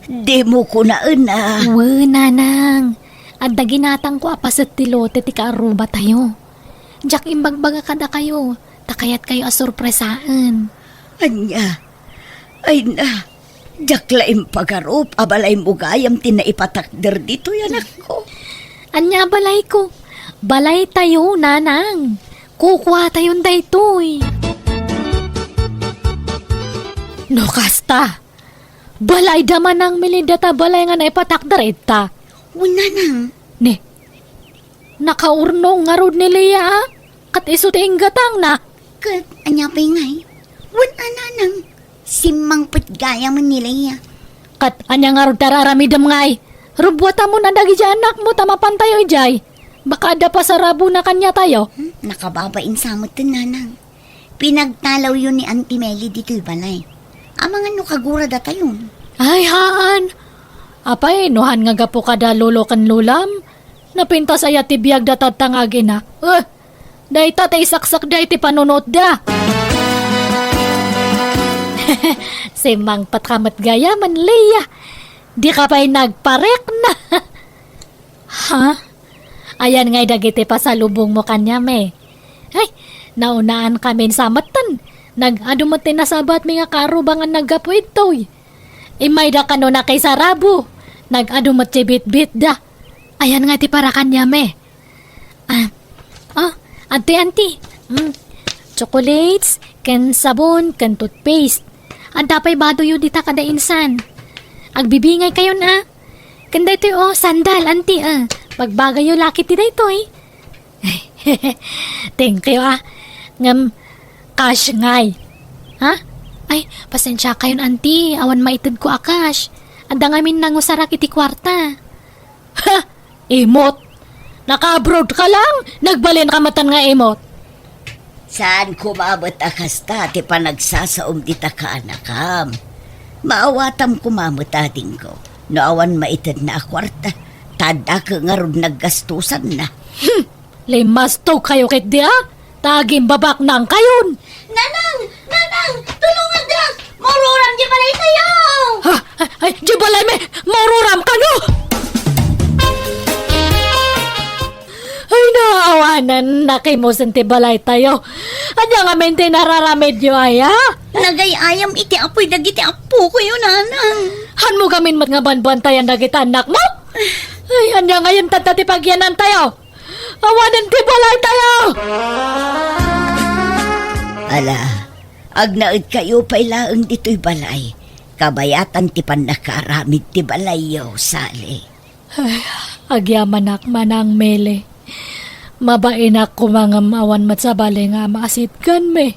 Dimo kunaen a? Wen, Nanang. Adda ginatangko a paset ti lote ti kaarrubatayo. Diak imbagbaga kadakayo, ta kayatkayo a sorpresaen. Ania? Ay na, diak la impagarup a balaymo gayam ti naipatakder ditoy, anakko. Ania a balayko? Balaytayo, Nanang. Kukuatayon daytoy. No kasta, balayda, Manang Meli, dayta balay nga naipatakder ita. Wen, Nanang. Ne, nakaurnong ngarud ni Leia, a? Ket isu ti inggatangna. Ket ania pay ngay? Wen a, Nanang, simmangpet gayamen ni Leia. Ket ania ngarud ti ar-aramidem ngay? Rubbuatamon a dagiti annakmo ta mapantayo idiay. Baka adda pasarabona kaniatayo. Hmm, nakababain sa metten, Nanang. Pinagtalawyo ni Auntie Meli ditoy balay. Amangan no kaguradatayon. Ay, haan. Apay, no han nga gapu kada lolo ken lolam, napintas aya ti biagda tatta nga agina. Eh, dayta ti isaksak da iti panunotda. Simmangpet ka met gayamen, Leia. Di ka pay nagparekna. Ha? Ayan ngay dagiti pasalubongmo kaniam, eh. Ay, naunaan kamin sa metten. Nag-adu met ti nasabatmi nga kaarruba nga naggapu ditoy. Immayda kano nakisarabo. Nag-adu met ti bitbitda. Ayan nga ti para kaniam, eh. Ah, oh, adtoy, Auntie. Mm. Chocolates, ken sabon, ken toothpaste. Adda pay badoyo dita kada insan. Agbibingay kayon, ah. Ken daytoy, oh, sandal, Auntie, ah. Pagbagayyo la ket ti daytoy. Thank you, ah. Ngem, cash ngay. Ha? Ay, pasensia kayon, Auntie. Awan maitedko a cash. Adda ngamin nangusarak iti kuarta. Ha? Imot? Naka-abroad ka lang? Nagbalin ka metten nga imot? Saan koma met a kasta ti panagsasaom dita kaanakam. Maawatam koma met, adingko, no awan maitedna a kuarta, ta adda ket ngarud naggastusanna. Hmm, limastog kayo ketdi, a? Ta agimbabaknang kayon. Nanang! Nanang! Tulongandak! Maururam di balay tayo! Ha? Ay, ay, di balay mi! Maururam kano? Ay, naawanan, nakimusen ti balay tayo. Ania ngamin ti nararamidyo, aya? Nagay-ayam iti apuy dagiti apo ko, yo, Nanang. Hanmo gamin met nga banbantayan dagiti annakmo? Ay, ania ngayon tatta ti pagyanan tayo? Awanen ti balay tayo! Ala, agnaed kayo pay laeng ditoy balay. Kabayatan ti pannakaaramid ti balayyo, Sally. Ay, agyamanak, Manang Mele. Mabainak koma ngem awan met sabali nga maasitganmi.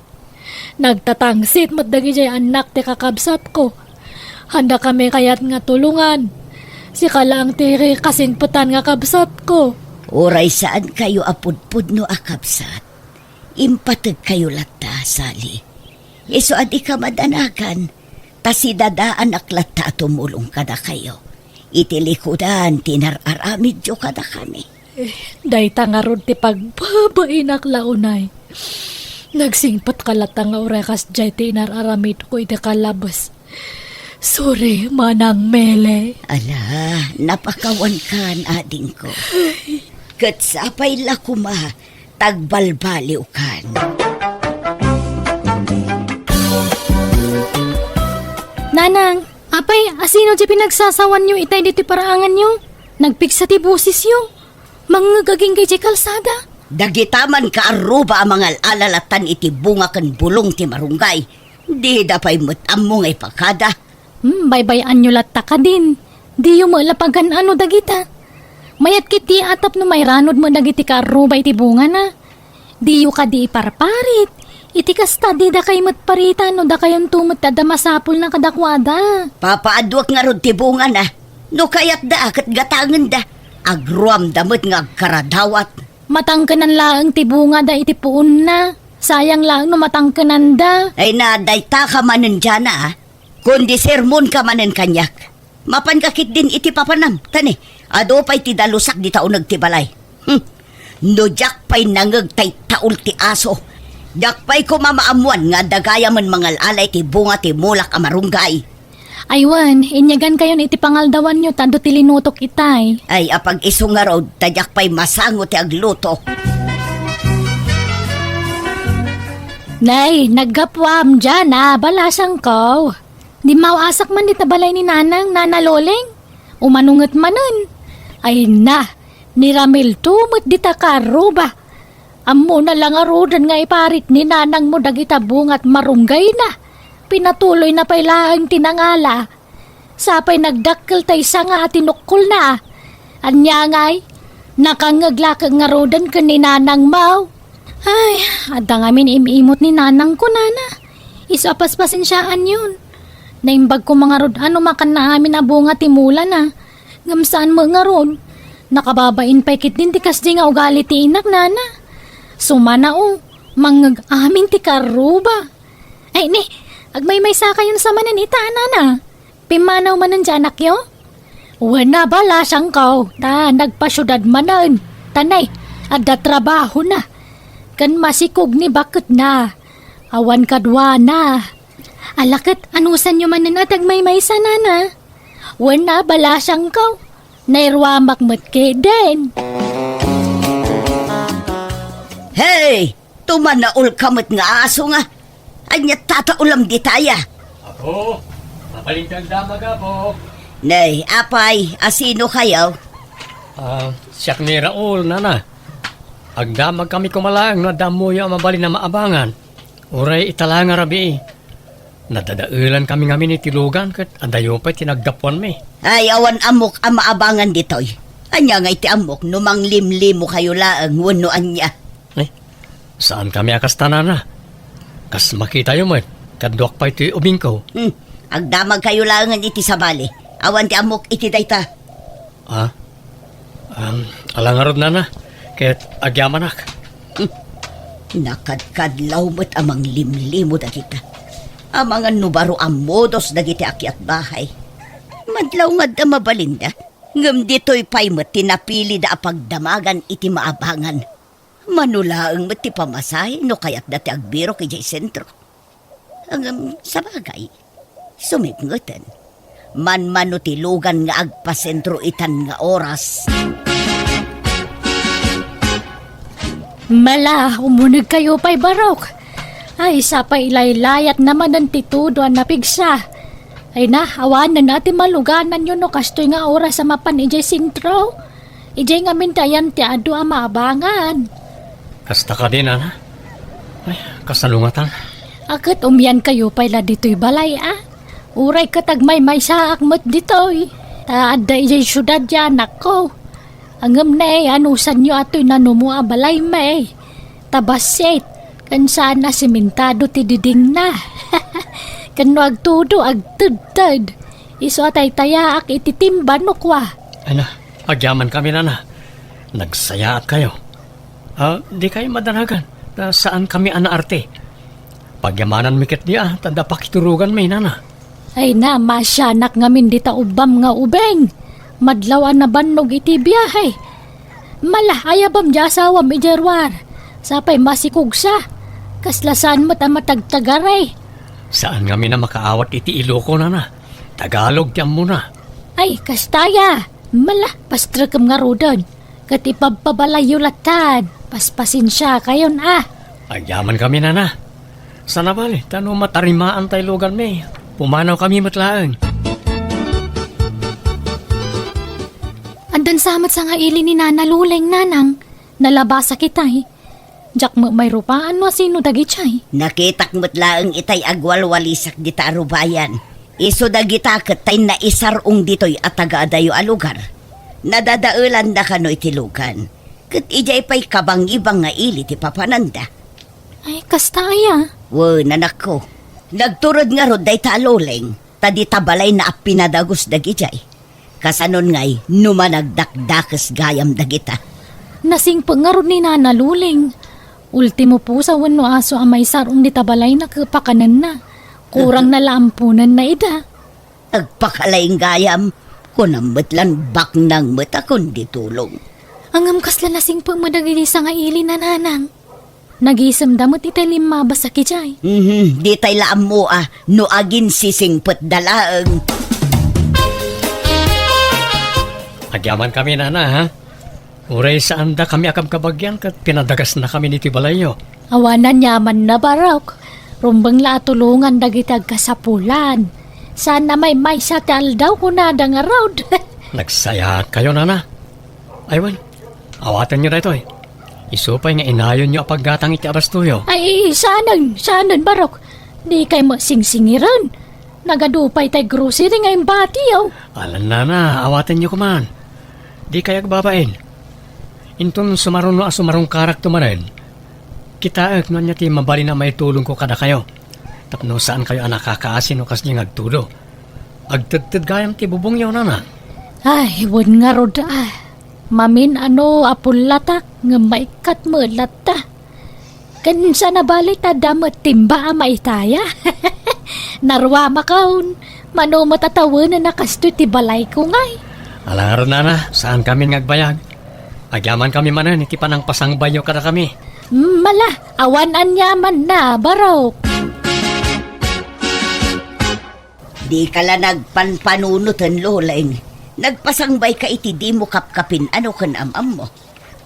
Nagtatangsit met dagidiay annak ti kakabsatko. Haanda kami kayat nga tulongan. Sika laeng ti kasingpetan nga kabsatko. Uray saankayo a pudpudno a kabsat, impategkayo latta, Sally. Isu a dika madanagan, ta sidadaanak latta a tumulong kadakayo iti likudan ti inar-aramidyo kadakami. Eh, dayta ngarud ti pagbabainak la unay. Nagsingpetka latta nga uray kasdiay ti inar-aramidko iti kalabes. Sorry, Manang Mele. Ala, napakawankan, adingko. Ket sapay la koma, tagbalbaliwkan. Nanang, apay, asino ti pinagsasawanyo itay ditoy paraanganyo? Nagpigsa ti bosesyo. Mangngeg agingga idiay kalsada. Dagita man kaarruba a mangal-ala lattan iti bunga ken bulong ti marunggay. Dida pay met ammo nga ipakada. Hmm, baybay-anyo latta kadin. Diyo met la pagan-ano dagita. Mayat ketdi a tapno mairanod met dagiti kaarruba iti bungana. Diyo kadi iparparit. Iti kasta, didakay met paritan no dakayonto met ti adda masapulna kadakuada. Papaaduak ngarud ti bungana. No kayatda, ket gatangenda. Agruamda met nga agkaradawat. Matangkenan laeng ti bungada iti puonna. Sayang laeng no matangkenanda. Ay na, dayta ka manen, Jana, a. Kundi sermonka manen kaniak. Mapanka ketdin iti papanam, ta ne, adu pay ti dalusak dita uneg ti balay. Hmm. No diak pay nangeg tay taul ti aso, diak pay koma maammuan nga adda gayamen mangal-ala iti bunga ti mulak a marunggay. Ay wen, inyagankayon iti pangaldawanyo ta adu ti linutok itay. Ay, apag-isu ngarud, ta diak pay masango ti agluto. Nay, naggapuam diay a balasangko. Dimmaw-asak man dita balay ni Nanang, Nana Loleng. Umano nget manen? Ay na, ni Ramilto met dita kaarruba. Ammona la ngaruden nga iparit ni Nanangmo dagita bunga ti marunggayna. Pinatuloyna pay laeng ti nangala. Sapay nagdakkel tay sanga a tinukkolna. Ania ngay? Nakangngeg la ket ngaruden ken ni Nanangmo. Ay, adda ngamin im-imot ni Nanangko, Nana. Isu a paspasensiaanyon. Naimbag koma ngarud a no makanna amin a bunga ti mulana. Ngem saan met ngarud. Nakababain pay ketdin ti kasdi nga ugali ti inak, Nana. Sumana, o, mangngeg amin ti kaarruba. Ay, ni, agmaymaysakayon sa manen ita, Nana. Pimmanaw manen ti anakyo? Wen a, balasangko, ta nagpasiudad manen. Ta ne, adda trabahona. Ken masikog ni baketna. Awan kaduana. Ala ket, anusanyo manen a ti agmaymaysa, Nana? Wen a, balasangko. Nairuamak met ketdin. Hey! Tumanaol ka met nga aso nga. Ania ti tataolam ditay a? Apo, mabalin ti agdamag, Apo. Nay, apay, asino kayo? Ah, siak ni Raul, Nana. Agdamag kami koma laeng no adda ammoyo a mabalin a maabangan. Uray ita la nga rabii. Nadadaelan kami ngamin iti lugan ket adayo pay ti naggapuanmi. Ay, awan ammok a maabangan ditoy. Ania nga iti ammok no manglimlimo kayo laeng wenno ania? Eh, saan kami a kasta, Nana. Kas makitayo met, kaduak pay ti ubingko. Hmm, agdamag kayo laengen iti sabali. Awan ti ammok iti dayta. Ah? Um, ala ngarud, Nana, ket agyamanak. Hmm. Nakadkadlaw met a manglimlimo dagita. Amangan no baro a modos dagiti akiat bahay. Madlaw nga adda mabalinda, ngem ditoy pay met ti napilida a pagdamagan iti maabangan. Mano laeng met ti pamasahe no kayatda ti agbirok idiay sentro. Ngem sabagay, sumipngeten. Manmano ti lugan nga agpasentro itan nga oras. Mala, umunegkayo pay barok. Ay, sapay ilaylayat na manen ti todo a napigsa. Ay na, awanen a ti malugananyo no kastoy nga oras a mapan idiay sentro. Idiay ngamin ti ayan ti adu a maabangan. Kasta kadi, Nana? Ay, kasano ngatan? A ket umiankayo pay la ditoy balay a. Uray ket agmaymaysaak met ditoy. Ta adda idiay siudad ti anakko. Ngem ne, anusanyo atoy nanumo a balay, may. Ta bassit, ken saan a simentado ti didingna. Ken no agtudo, agtedted. Isu a taytayaak iti timba no kua. Ay na, agyaman kami, nana. Nagsayaat kayo. Ah, di kayo madanagan. Ta saan kami a naarte. Pagyamanan mi ket di a, ta adda pakiturogan mi, nana. Ay na, masianak ngamin dita ubbam nga ubing. Madlaw a nabannog iti biahe. Mala, ayabam di asawam idiay ruar. Sapay masikugsa. Kasla saan met a matagtagari. Saan ngamin a makaawat iti Iloko, nana. Tagalog ti ammona. Ay, kasta aya. Mala, pastrekem ngaruden. Ket ipabpabalayyo lattan. Paspasensiakayon a. Agyaman kami, nana. Sana bali, ta no matarimaan tay lugan mi, pumanaw kami met laeng. Addan sa met sangaili ni Nana Luleng, nanang. Nalabasak itay. Diak met mairupaan no asino dagitay. Nakitak met laeng itay agwalwalisak dita a rubayan. Isu dagita ket tay naisar-ong ditoy a tagaadayo a lugar. Nadadaelanna kano iti lugan. Ket idiay pay kabangibang nga ili ti papananda. Ay, kasta aya? Wen, anakko. Nagturod ngarud dayta a Luleng, ta dita balayna a pinadagus dagidiay. Kasanon ngay, no managdakdakes gayam dagita. Nasingpet ngarud ni Nana Luleng. Ultimo pusa wenno aso a maisar-ong dita balayna ket pakanenna. Kurangna la amponenna ida. Agpakalaing gayam, kunam met lan baknang met a kundi tulong. Ngem kasla nasingpet met dagiti sangaili, nanang. Nagisemda met itay limmabas a kidiay. Mhm, ditay la ammo a no aginsisingpetda laeng. Agyaman kami, nana, ha? Uray saanda kami a kabkabagian ket pinadagasna kami iti balayyo. Awan aniamanna, Barok. Rumbeng la a tulongan dagiti agkasapulan. Saan a maymaysa ti aldaw, kunada ngarud. Nagsayaat kayo, nana. Ay, wen, awatenyo daytoy. Isu pay nga inayonyo a paggatang iti abastoyo. Ay, saanen, saanen, Barok. Dikay met singsingiren. Nagadu pay tay grocery nga imbatiyo. Alan, nana, awatenyo koman. Dikay agbabain. Inton sumaruno a sumarungkarakto manen, kitaek no ania ti mabalin a maitulongko kadakayo. Tapno saankayo a nakakaasi no kasdiay nga agtudo. Agtedted gayam ti bubongyo, nana. Ay, wen ngarud a. Mamin-ano a pullatak, ngem maikkat met latta. Ken saan a bali ta adda met timba a maitaya. Naruamakon, mano met a tawenen a kastoy ti balayko ngay. Ala ngarud, nana, saan kami nga agbayag. Agyaman kami manen iti panangpasangbayyo kadakami. Mm, mala, awan aniamanna, Barok. Dika la nagpanpanunoten, Luleng. Nagpasangbayka iti dimo kapkapin-ano ken am-ammo.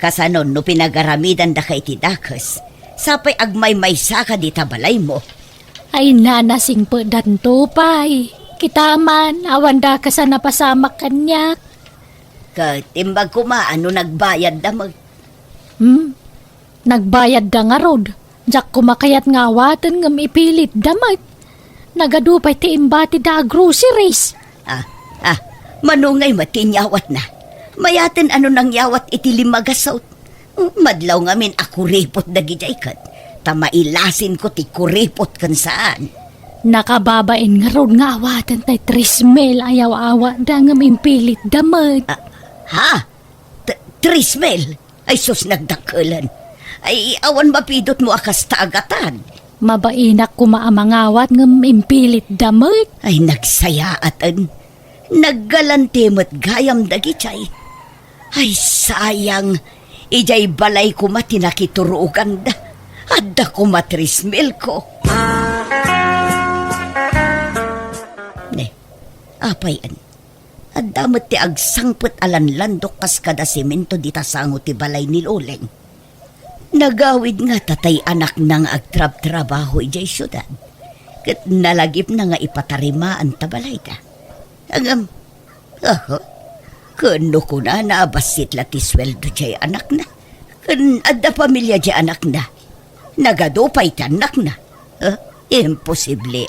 Kasanon no pinagaramidandaka iti dakes, sapay agmaymaysaka dita balaymo. Ay, nana, singpetdanto pay. Kita man, awan dakes a napasamak kaniak. Ket imbag koma a no nagbayadda met. Hmm? Nagbayadda ngarud. Diak koma kayat nga awaten ngem ipilitda met. Nagadu pay ti imbatida a groceries. Ah, ah, mano ngay met ti inyawatna? Mayaten a no nangyawat iti lima gasut. Madlaw ngamin a kuripot dagidiay ket ta mailasinko ti kuripot ken saan. Nakababain ngarud nga awaten tay tres mil a yaw-awatda ngem impilitda met. Ah, ha? T-, tres mil? Ay sus, nagdakkelen. Ay, awan mapidutmo a kasta a gatad. Mabainak koma a mangawat ngem impilitda met. Ay, nagsayaaten. Naggalanti met gayam dagidiay. Ay, sayang. Idiay balay koma ti nakituroganda. Adda koma tres mil ko. Ne, apay, an? Adda met ti agsangpet a lanlandok kas kada semento dita sango ti balay ni Loleng. Nagawid ngata tay anakna nga agtrabtrabaho idiay siudad, ket nalagipna nga ipatarimaan ta balayda. Ngem, aha, ken no kunana a bassit la ti sueldo diay anakna, ken adda pamilia diay anakna, nagadu pay ti annakna. Huh? Imposible.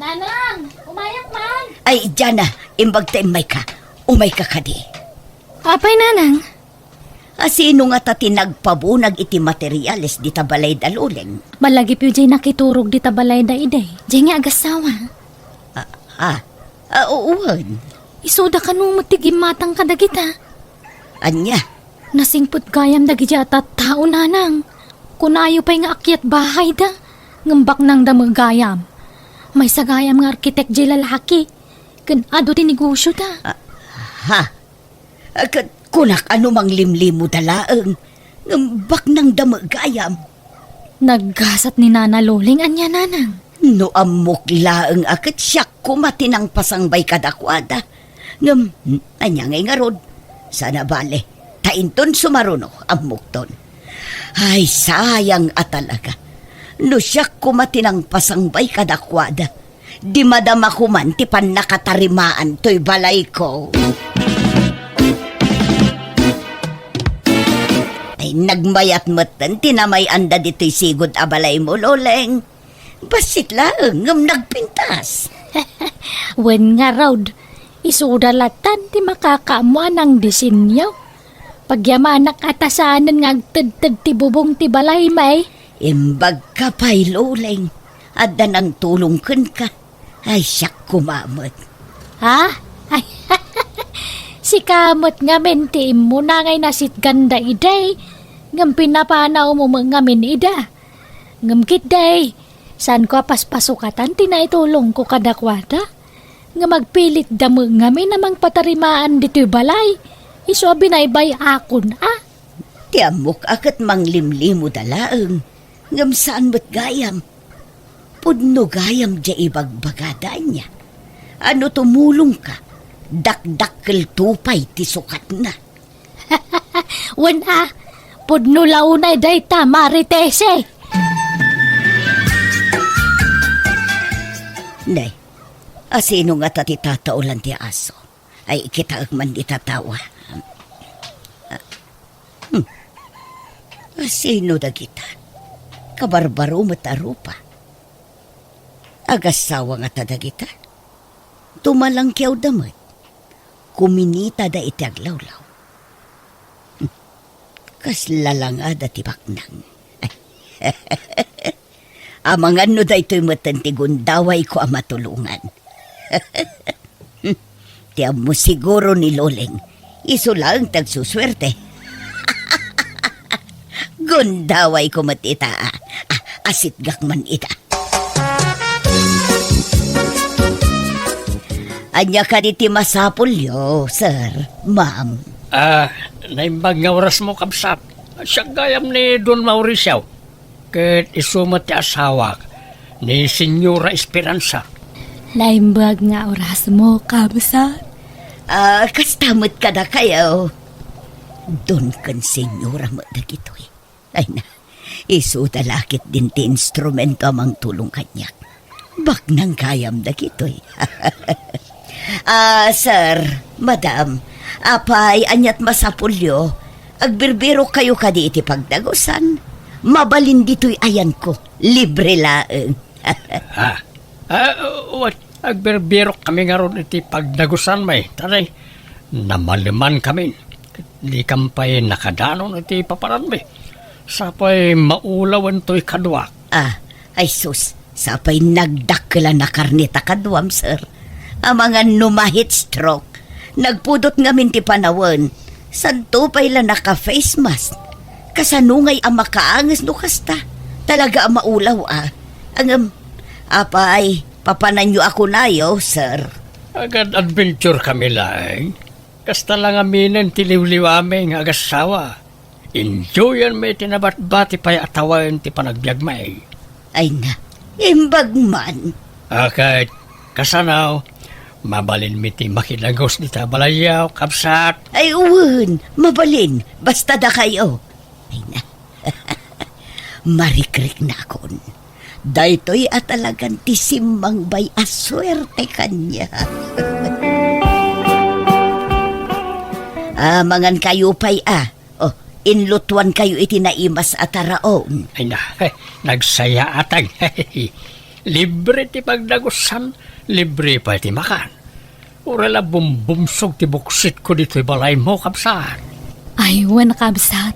Nanang, umayak man. Ay, Jana, imbag ta immayka. Umayka kadi. Apay, nanang? A, sino ngata ti nagpabunag iti materiales dita balayda, Loleng? Malagipyo diay nakiturog dita balayda idi, diay nga agassawa. Ah, ah, ah, wen. Isuda kano met ti gimmatang kadagita. Ania? Nasingpet gayam dagiti a tattao, nanang. Kunayo pay nga akyat bahayda, ngem baknangda met gayam. Maysa gayam nga arkitek diay lalaki, ken adu ti negosioda. Ah, ha? Ah, ket kunak a no manglimlimoda laeng, ngem baknangda met gayam. Naggasat ni Nana Loleng ania, nanang? No ammok laeng a ket siak koma ti nangpasangbay kadakuada. Ngem, ania ngay ngarud? Saan a bale, ta inton sumaruno, ammokton. Ay, sayang a talaga. No siak koma ti nangpasangbay kadakuada, di madama koman ti pannakatarimaan toy balayko. Ay, nagmayat metten ti namay-anda ditoy sigud a balaymo, Loleng. Bassit laeng ngem nagpintas. Wen ngarud, isuda lattan ti makakaammo a nangdisenyo. Pagyamanak a ta saanen nga agtedted ti bubong ti balay, may. Imbagka pay, Loleng. Adda nangtulong kenka. Ay, siak koma met. Ha? Ay, sika met ngamin ti immuna ngay nasitganda idi, ngem pinapanawmo met ngamin ida. Ngem ketdi, saanko a paspasukatan ti naitulongko kadakuada. Ngem agpilitda met ngamin a mangpatarimaan ditoy balay, isu a binaybay-akon a. Ti ammok a ket manglimlimoda laeng, ngem saan met gayam. Pudno gayam diay ibagbagada ania. A no tumulongka, dakdakkelto pay ti sukatna. Wen a, pudno la unay dayta, Maritese. Nay, a sino ngata ti tataolan ti aso? Ay, kitaek man dita tawa. Hmm. A sino dagita? Kabarbaro met a rupa. Agassawa ngata dagita? Tumalangkiawda met. Kuminitada iti aglawlaw. Kasla langada ti baknang. Amangan no daytoy metten ti gundawayko a matulongan. Ti ammo siguro ni Loleng, isu laeng ti agsusuerte. Gundawayko met ita, a, a, asitgak man ita. Ania kadi ti masapulyo, sir, ma'am? Ah, naimbag nga orasmo, kabsat. Siak gayam ni Don Mauricio. Ket isu met ti asawak, ni Señora Esperanza. Naimbag nga orasmo, kabsat. Ah, kasta met kadakayo. Don ken Señora met dagitoy. Ay na, isuda la ketdin ti instrumento a mangtulong kaniak. Baknang gayam dagitoy. Ah, sir, madam, apay, aniat masapulyo? Agbirbirok kayo kadi iti pagdagusan? Mabalin ditoy ayanko. Libre laeng. Ah, ah, wen, agbirbirok kami ngarud iti pagdagusan, may. Tanay, namaleman kami. Di kam pay nakadanon iti paparanmi. Sapay maulawen toy kaduak. Ah, ay sus, sapay nagdakkel a nakarnita kaduam, sir. Amangan no ma-heat stroke. Nagpudot ngamin ti panawen. Santo pay la naka-face mask. Kasano ngay a makaanges no kasta? Talaga a maulaw a. Ngem, apay, papananyo a kunayo, sir. Agad-adventure kami laeng. Kasta la ngaminen ti liwliwami nga agassawa. Enjoyanmi ti nabatbati pay a tawen ti panagbiagmi. Ay na, imbag man. A ket, kasano, mabalinmi ti makidagus dita balayyo, kabsat? Ay, wen, mabalin, basta dakayo. Ay na, marikriknakon. Daytoy a talagan ti simmangbay a suerte kaniak. Ah, mangan kayo pay, ah. Oh, inlutuan kayo iti naimas a taraon. Ay na, nagsayaatag. Libre ti pagdagusan, libre pay ti makan. Uray la bumbumsog ti buksitko ditoy balaymo, kabsat. Ay, wen, kabsat.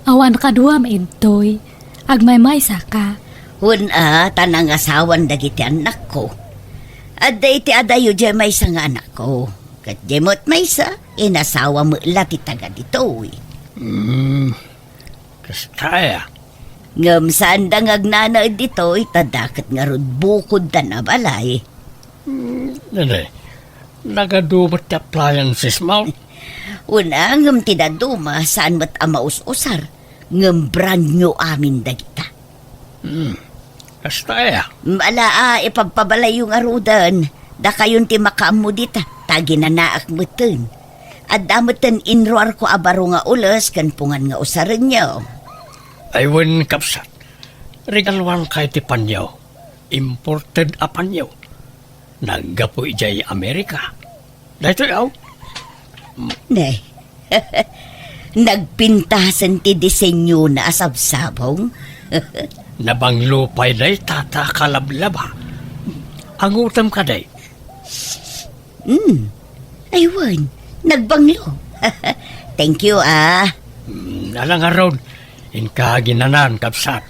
Awan kaduam intoy. Agmaymaysa ka. Wen a, ta nangasawan dagiti annakko. Adda iti adayo diay maysa nga anakko. Ket diay met maysa, inasawa met la ti taga ditoy. Hmm, kasta aya. Ngem saanda nga agnanaed ditoy, ta dakket ngarud bukoddan a balay. Hmm, nene, nagadu met ti appliances mo? Wen a, ngem ti dadduma, saan met a maus-usar, ngem brand new amin dagita. Hmm. Kasta aya? Ala a, ipabpabalayyo ngaruden. Dakayon ti makaammo dita, ta aginanaak metten. Adda metten inruarko a baro nga ules ken pungan nga usarenyo. Ay wen, kabsat. Regaluanka iti panyo. Imported a panyo. Naggapu idiay Amerika. Daytoy, aw. Ne. Nagpintasen ti disenyona a sabsabong. Nabanglo pay dayta ta kalablaba. Angutem kadi? Hmm. Ay, wen. Nagbanglo. Thank you, ah. Hmm, ala ngarud. Inka ginanan, kabsat.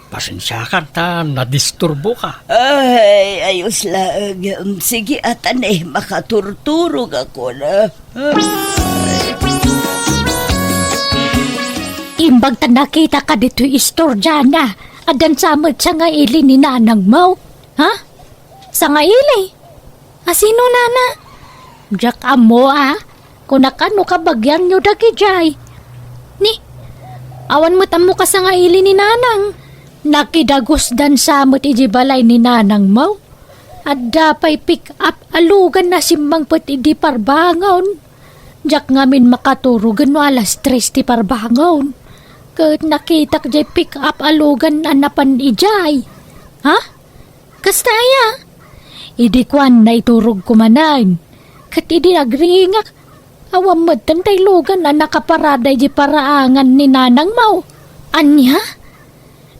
Pasensiakan ta nadisturboka. Ay, ayos laeng. Sige, a ta ne, makaturturogakon. Imbag ta nakitaka ditoy istorya na, addan sa met sangaili ni nanangmo? Ha? Sangaili? Asino, nana? Diak ammo, a. Kunaka no kabagianyo dagidiay. Ni, awan met ammoka sangaili ni nanang. Nakidagusdan sa met idiay balay ni nanangmo. Adda pay pick-up a lugan a simmangpet idi parbangon. Diak ngamin makaturogen no alas tres ti parbangon. Ket nakitak diay pick-up a lugan a napan idiay. Ha? Kasta aya? Idi kuan, naiturogko manen. Ket idi agriingak, awan metten tay lugan a nakaparada idiay paraangan ni nanangmo. Ania?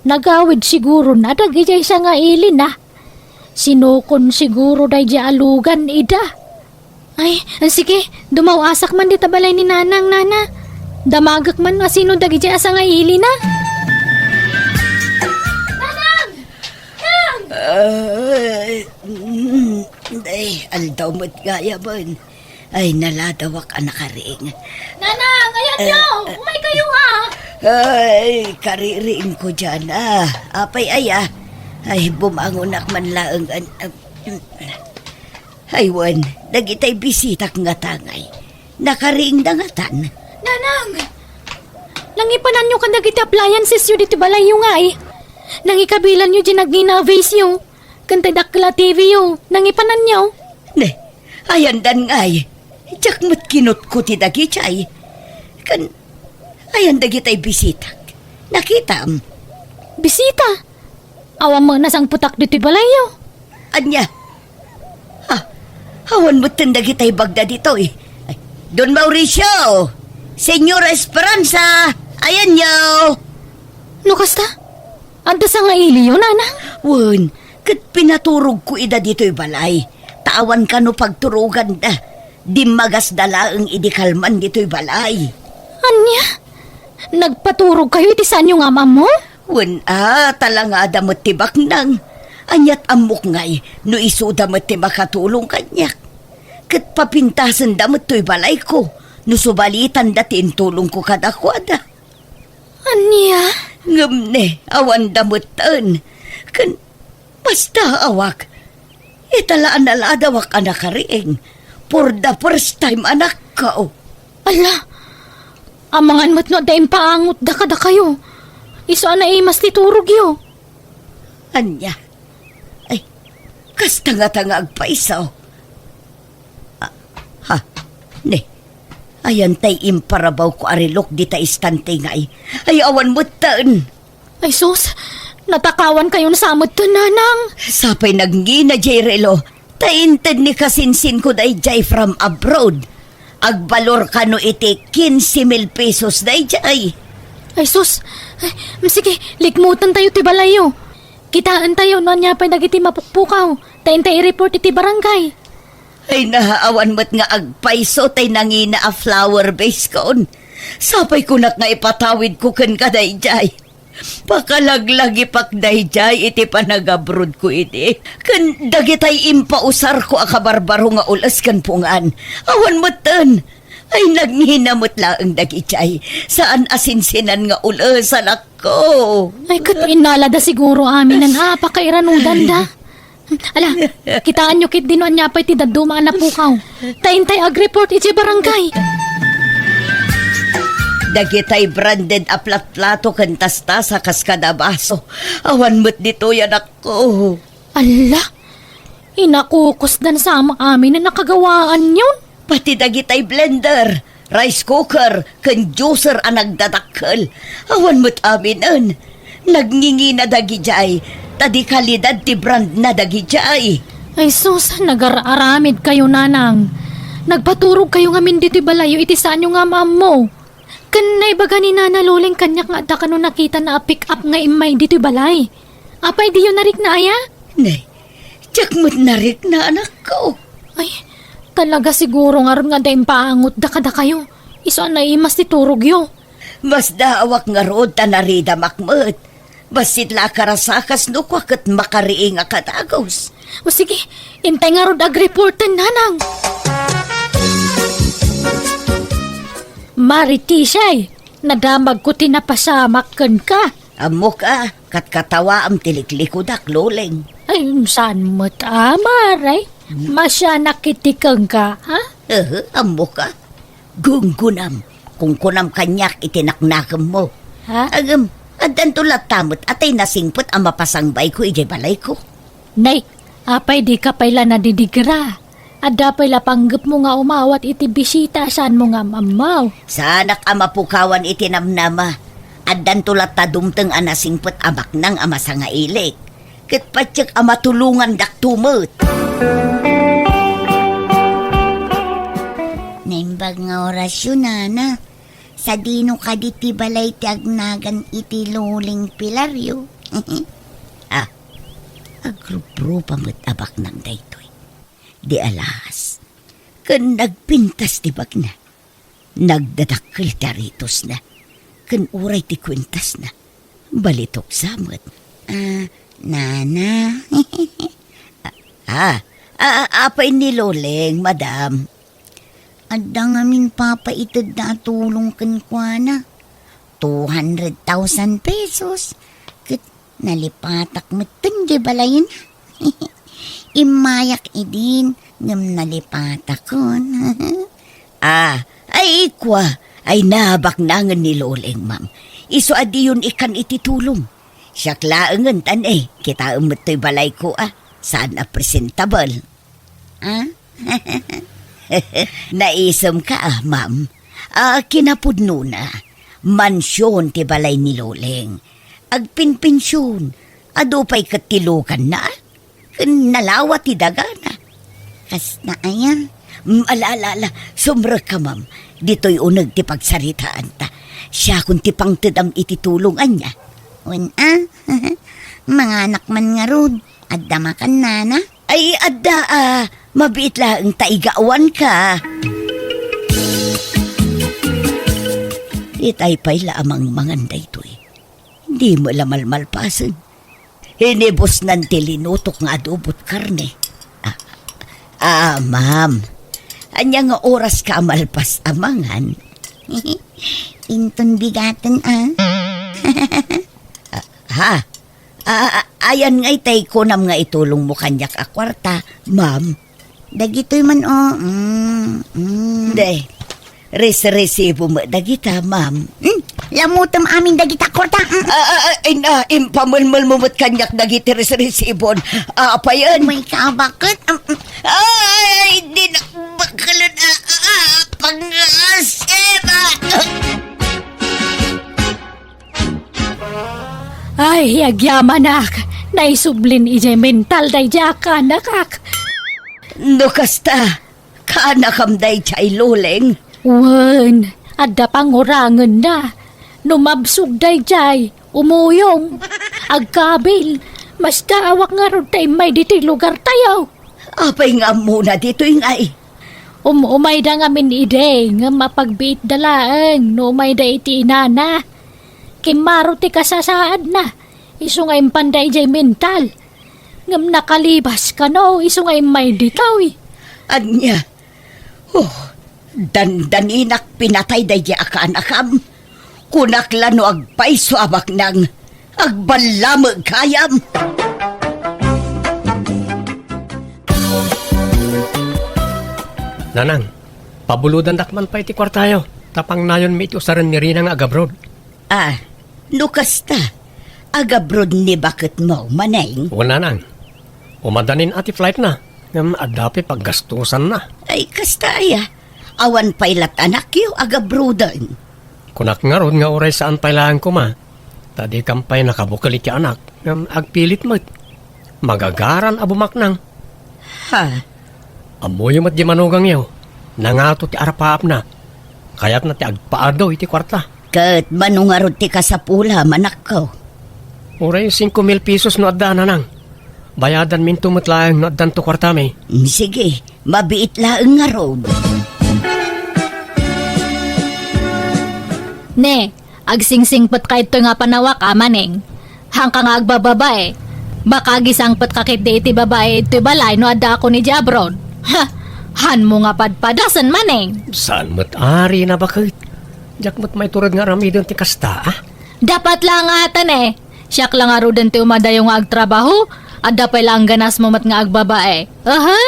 Nagawid siguron a dagidiay sangailina. Sinukon siguro daydiay a lugan ida. Ay, sige, dumaw-asak man dita balay ni nanang, nana. Damagek man no asino dagidiay a sangailina. Nanang! Nang! Ay, mm, ay, aldaw met gayam. Ay, naladawak a nakariing. Nanang, ayanyo! Eh, eh. Umaykayo, a! Ay, kaririingko diay, a. Apay aya? Ay, bumangonak man laeng, an-, am-, ay, wen, dagitay bisitak ngata ngay. Nakariingda ngatan. Nanang! Nangipananyo kadagiti appliancesyo ditoy balayyo ngay. Nangikabilanyo diay nagngina a vase-yo. Ken ti dakkel a T V-yo, nangipananyo? Ne, ayandan ngay. Diak met kinutko ti dagidiay. Ken, ayan dagitay bisitak. Nakitam? Bisita? Awan met nasangpetak ditoy balayyo. Ania? Ah, awan metten dagitay bagda ditoy. Ay, Don Mauricio! Señora Esperanza! Ayanyo! No kasta? Adda sangailiyo, nanang? Wen, ket pinaturogko ida ditoy balay. Ta awan kano pagturoganda. Dimmagasda laeng idi kalman ditoy balay. Ania? Nagpaturogkayo iti saanyo nga am-ammo? Wen a, talangada met ti baknang. Ania't ammok ngay no isuda met ti makatulong kaniak. Ket papintasenda met toy balayko no subalitanda ti intulongko kadakuada. Ania? Ngem ne, awanda metten. Ken basta awak, ita la a naladawak a nakariing. For the first time, anakko. Ala, amangan met no adda impaangotda kadakayo. Isu a naimas ti turogyo. Ania? Ay, kasta ngata nga agpaiso. Ah, ha, ne, ayan tay imparabawko a relok dita istante ngay. Ay, awan metten. Ay sus, natakawankayon sa metten, nanang. Sapay nagngina diay relo, ta inted ni kasinsinko daydiay from abroad. Agbalor kano iti quince mil pesos daydiay. Ay sus, ay, sige, likmutentayo ti balayyo. Kitaentayo no ania pay dagiti mapukpukaw, ta intay i-report iti barangay. Ay, naawan met nga agpayso tay nangina a flower vase kon. Sapay kunak nga ipatawidko kenka daydiay. Pakalaglagipak daydiay iti panagabrodko idi ken dagitay impausarko a kabarbaro nga ules ken pungan. Awan metten. Ay, nangina met laeng dagidiay. Saan a sinsinan nga ules, anakko. Ay, ket innalada siguro aminen a pakairanudanda. Ala, kitaenyo ketdi no ania pay ti dadduma a napukaw. Ta intay agreport idiay barangay. Dagitay branded a platplato ken tastasa kas kada baso. Awan met ditoy, anakko. Ala, inakukusdan sa amin a nakagawaanyon. Pati dagitay blender, rice cooker, ken juicer a nagdadakkel. Awan met aminen. Nagngingina dagidiay, ta di kalidad ti brandna dagidiay. Ay sus, nagar-aramid kayo, nanang. Nagpaturog kayo ngamin ditoy balayyo iti saanyo nga am-ammo. Ken naibaga ni Nana Loleng kaniak nga adda kano nakitana a pick-up nga immay ditoy balay. Apay diyo narikna aya? Nay, diak met narikna, anakko. Ay, talaga siguro ngarud nga adda impaangotda kadakayo. Isu a naimas ti turogyo. Masdaawak ngarud ta naridamak met. Bassit la a karasakas no kua ket makariing a kadagus. O sige, intay ngarud agreporten, nanang. Maritisay, nadamagko ti napasamak kenka. Ammok a, katkatawaam ti liklikudak, Loleng. Ay, saan met a, Mare? Hmm. Masianak iti kenka, ha? Ehe, ammok a. Gunggunam, kunkunam kaniak iti naknakemmo. Ha? Agem, addanto latta met a tay nasingpet a mapasangbayko idiay balayko. Nay, apay dika pay la nadidigra? Adda pay la panggepmo nga umawat iti bisita a saanmo nga am-ammo. Saanak a mapukawan iti namnama. Addanto latta dumteng a nasingpet a baknang a masangailik. Ket patiek a matulongandakto met. Naimbag nga orasyo, nana. Sadino kadi ti balay ti agnagan iti Loleng Pilario? Ah, agrubruba met a baknang daytoy. Di alas, ken nagpintas ti bagna. Nagdadakkel ti aritosna, ken uray ti kuentasna, balitok sa met. Ah, nana. Ah, ah, apay ni Loleng, madam? Adda ngamin papaitedda a tulong kenkuana. Two hundred thousand pesos. Ket nalipatak metten diay balayen. Immayak idin, ngem nalipatakon. Ah, ay kua, ay nabaknangen ni Loleng, ma'am. Isu a diyon ikkan iti tulong. Siak laengen tan, eh, kitaem met toy balayko, ah. Saan a presentable. Ah? Naisemka, ah, ma'am? Ah, kinapudnona, mansion ti balay ni Loleng. Agpinpension, adu pay ket ti luganna, ah. Ken nalawa ti dagana. Kasta aya? Mm, ala, ala, ala, sumrekka, ma'am. Ditoy uneg ti pagsaritaanta. Siakon ti pangtedam iti tulong ania. Wen, ah? Manganak man ngarud. Adda makan, nana? Ay, adda, ah, mabiit laeng ta igawanka. Itay pay la a mangmangan daytoy. Di mo la malmalpasen. Inibusnan ti linutok nga adobot karne. Ah, ah, ma'am. Ania nga oras ka a malpas a mangan? Inton bigaten, ah. Ah, ha? Ah, ah, ayan ngay tay kunam nga itulongmo kaniak a kuarta, ma'am. Dagitoy man, oh. Mm, mm. De, res-resibo met dagita, ma'am. Hmm? Lamutem amin dagita kuarta. Mm. Ah, ah, ah, in, ah, impamelmelmo met kaniak dagiti res-resibon. Ah, apayen? May kabaket. Mm, mm. Ay, di na bakelen. Ah, ah, ah, pangasip, ah. Ay, agyamanak, naisublin idiay mental daydiay a kaanakak. No kasta, kaanakam daydiay, Loleng? Wen, adda pangurangenna. No mabsog daydiay, umuyong, agkabil, masdaawak ngarud ta immay ditoy lugartayo. Apay nga ammona ditoy ngay? Um-, umayda ngamin idi, ngem apagbiitda laeng no umayda iti inana. Kimmaro ti kasasaadna, isu nga impanda idiay mental. Ngem nakalibas kano, isu nga immay ditoy. Ania? Oh, dandaninak pinatay daydi a kaanakam. Kunak la no agpayso a baknang, agballameg gayam. Nanang, pabulodandak man pay ti kuartayo, ta pangnayonmi iti usaren ni Rina nga agabroad. Ah, no kasta, agabroad ni baketmo, Maneng? Wen, Nanang. Umadanin a ti flightna, ngem adda pay paggastusanna. Ay, kasta aya. Awan pay la't anakyo agabroaden. Kunak ngarud nga uray saan pay laeng koma, ta dikam pay nakabukel iti anak, ngem agpilit met. Magagaran a bumaknang. Ha? Ammoyo met di manugangyo, nangato ti arapaapna. Kayatna ti agpaadu iti kuarta. Ket mano ngarud ti kasapulam, anakko? Uray singko mil pesos no adda, Nanang. Bayadanminto met laeng no addanto kuartami. Mm, sige, mabiit laeng ngarud. Ne, agsingsingpetka idtoy nga panawak, a Maneng. Haanka nga agbababae. Baka agisangpetka ketdi iti babae idtoy balay no addaakon idiay abroad. Ha! Hanmo nga padpadasen, Maneng. Saan met a, Rina, baket? Diak met maitured nga aramiden ti kasta, a? Dapat la nga ata ne. Siak la ngaruden ti umadayo nga agtrabaho, adda pay la angganasmo met nga agbabae. Aha!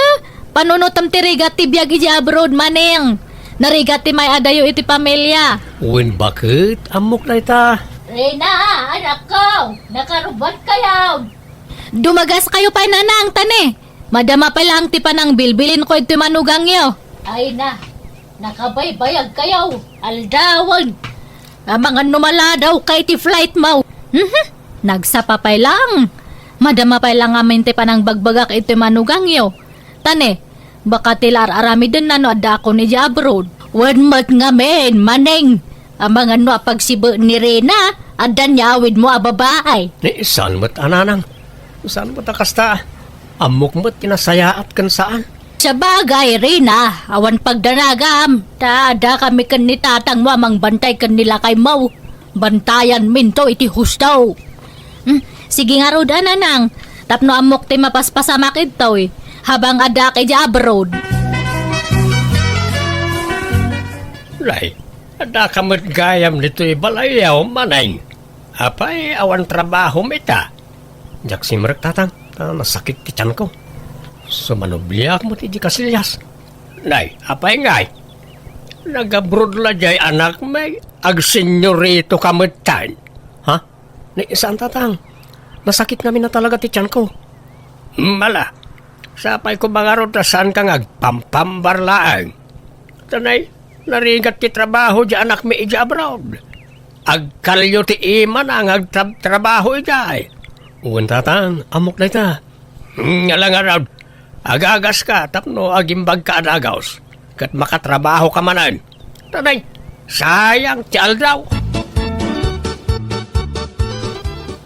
Panunotem ti rigat ti biag idiay abroad, Maneng. Narigat ti may-adayo iti pamilya. Wen, baket, ammok dayta. Rina, anakko, nakarubat kayo. Dumagas kayo pay, Nanang, ta ne. Madama pay lang ti panangbilbilinko iti manugangyo. Ay na, nakabaybayag kayo, aldawen. Amangan no maladaw kay ti flight mo. Mhm. Nagsapa pay lang. Madama pay lang ngamin ti panangbagbagak iti manugangyo. Ta ne, baka ti la ar-aramidenna no addaakon idiay abroad. Wen met ngamin, Maneng. Amangan no apagsibe ni Rina, adda ni awidmo a babae. Ni, saan met a, Nanang? Saan met a kasta? Ammok met ti nasayaat ken saan. Sabagay, Rina, awan pagdanagam. Ta adda kami ken ni tatangmo a mangbantay ken ni lakaymo. Bantayanminto iti husto. Hmm, sige ngarud a, Nanang, tapno ammok ti mapaspasamak idtoy, habang addaak idiay abroad. Nay, addaka met gayam ditoy balayyo, Maneng. Apay, awan trabahom ita? Diak simrek, Tatang, ta nasakit ti tianko. Sumanubliak met iti kasillas. Nay, apay ngay? Nagabroad la diay anakmi, agsenyorito ka metten. Ha? Ni, saan, Tatang. Nasakit ngamin a talaga ti tianko. Mala, sapay ko mangarud ta saanka nga agpampambar laeng. Ta nay, narigat ti trabaho diay anakmi idiay abroad. Agkalyo ti imana nga agtrab-, trabaho idiay. Wen, Tatang, ammok dayta. Ngala ngarud, agagaska tapno agimbagka a dagus, ket makatrabahoka manen. Ta nay, sayang ti aldaw.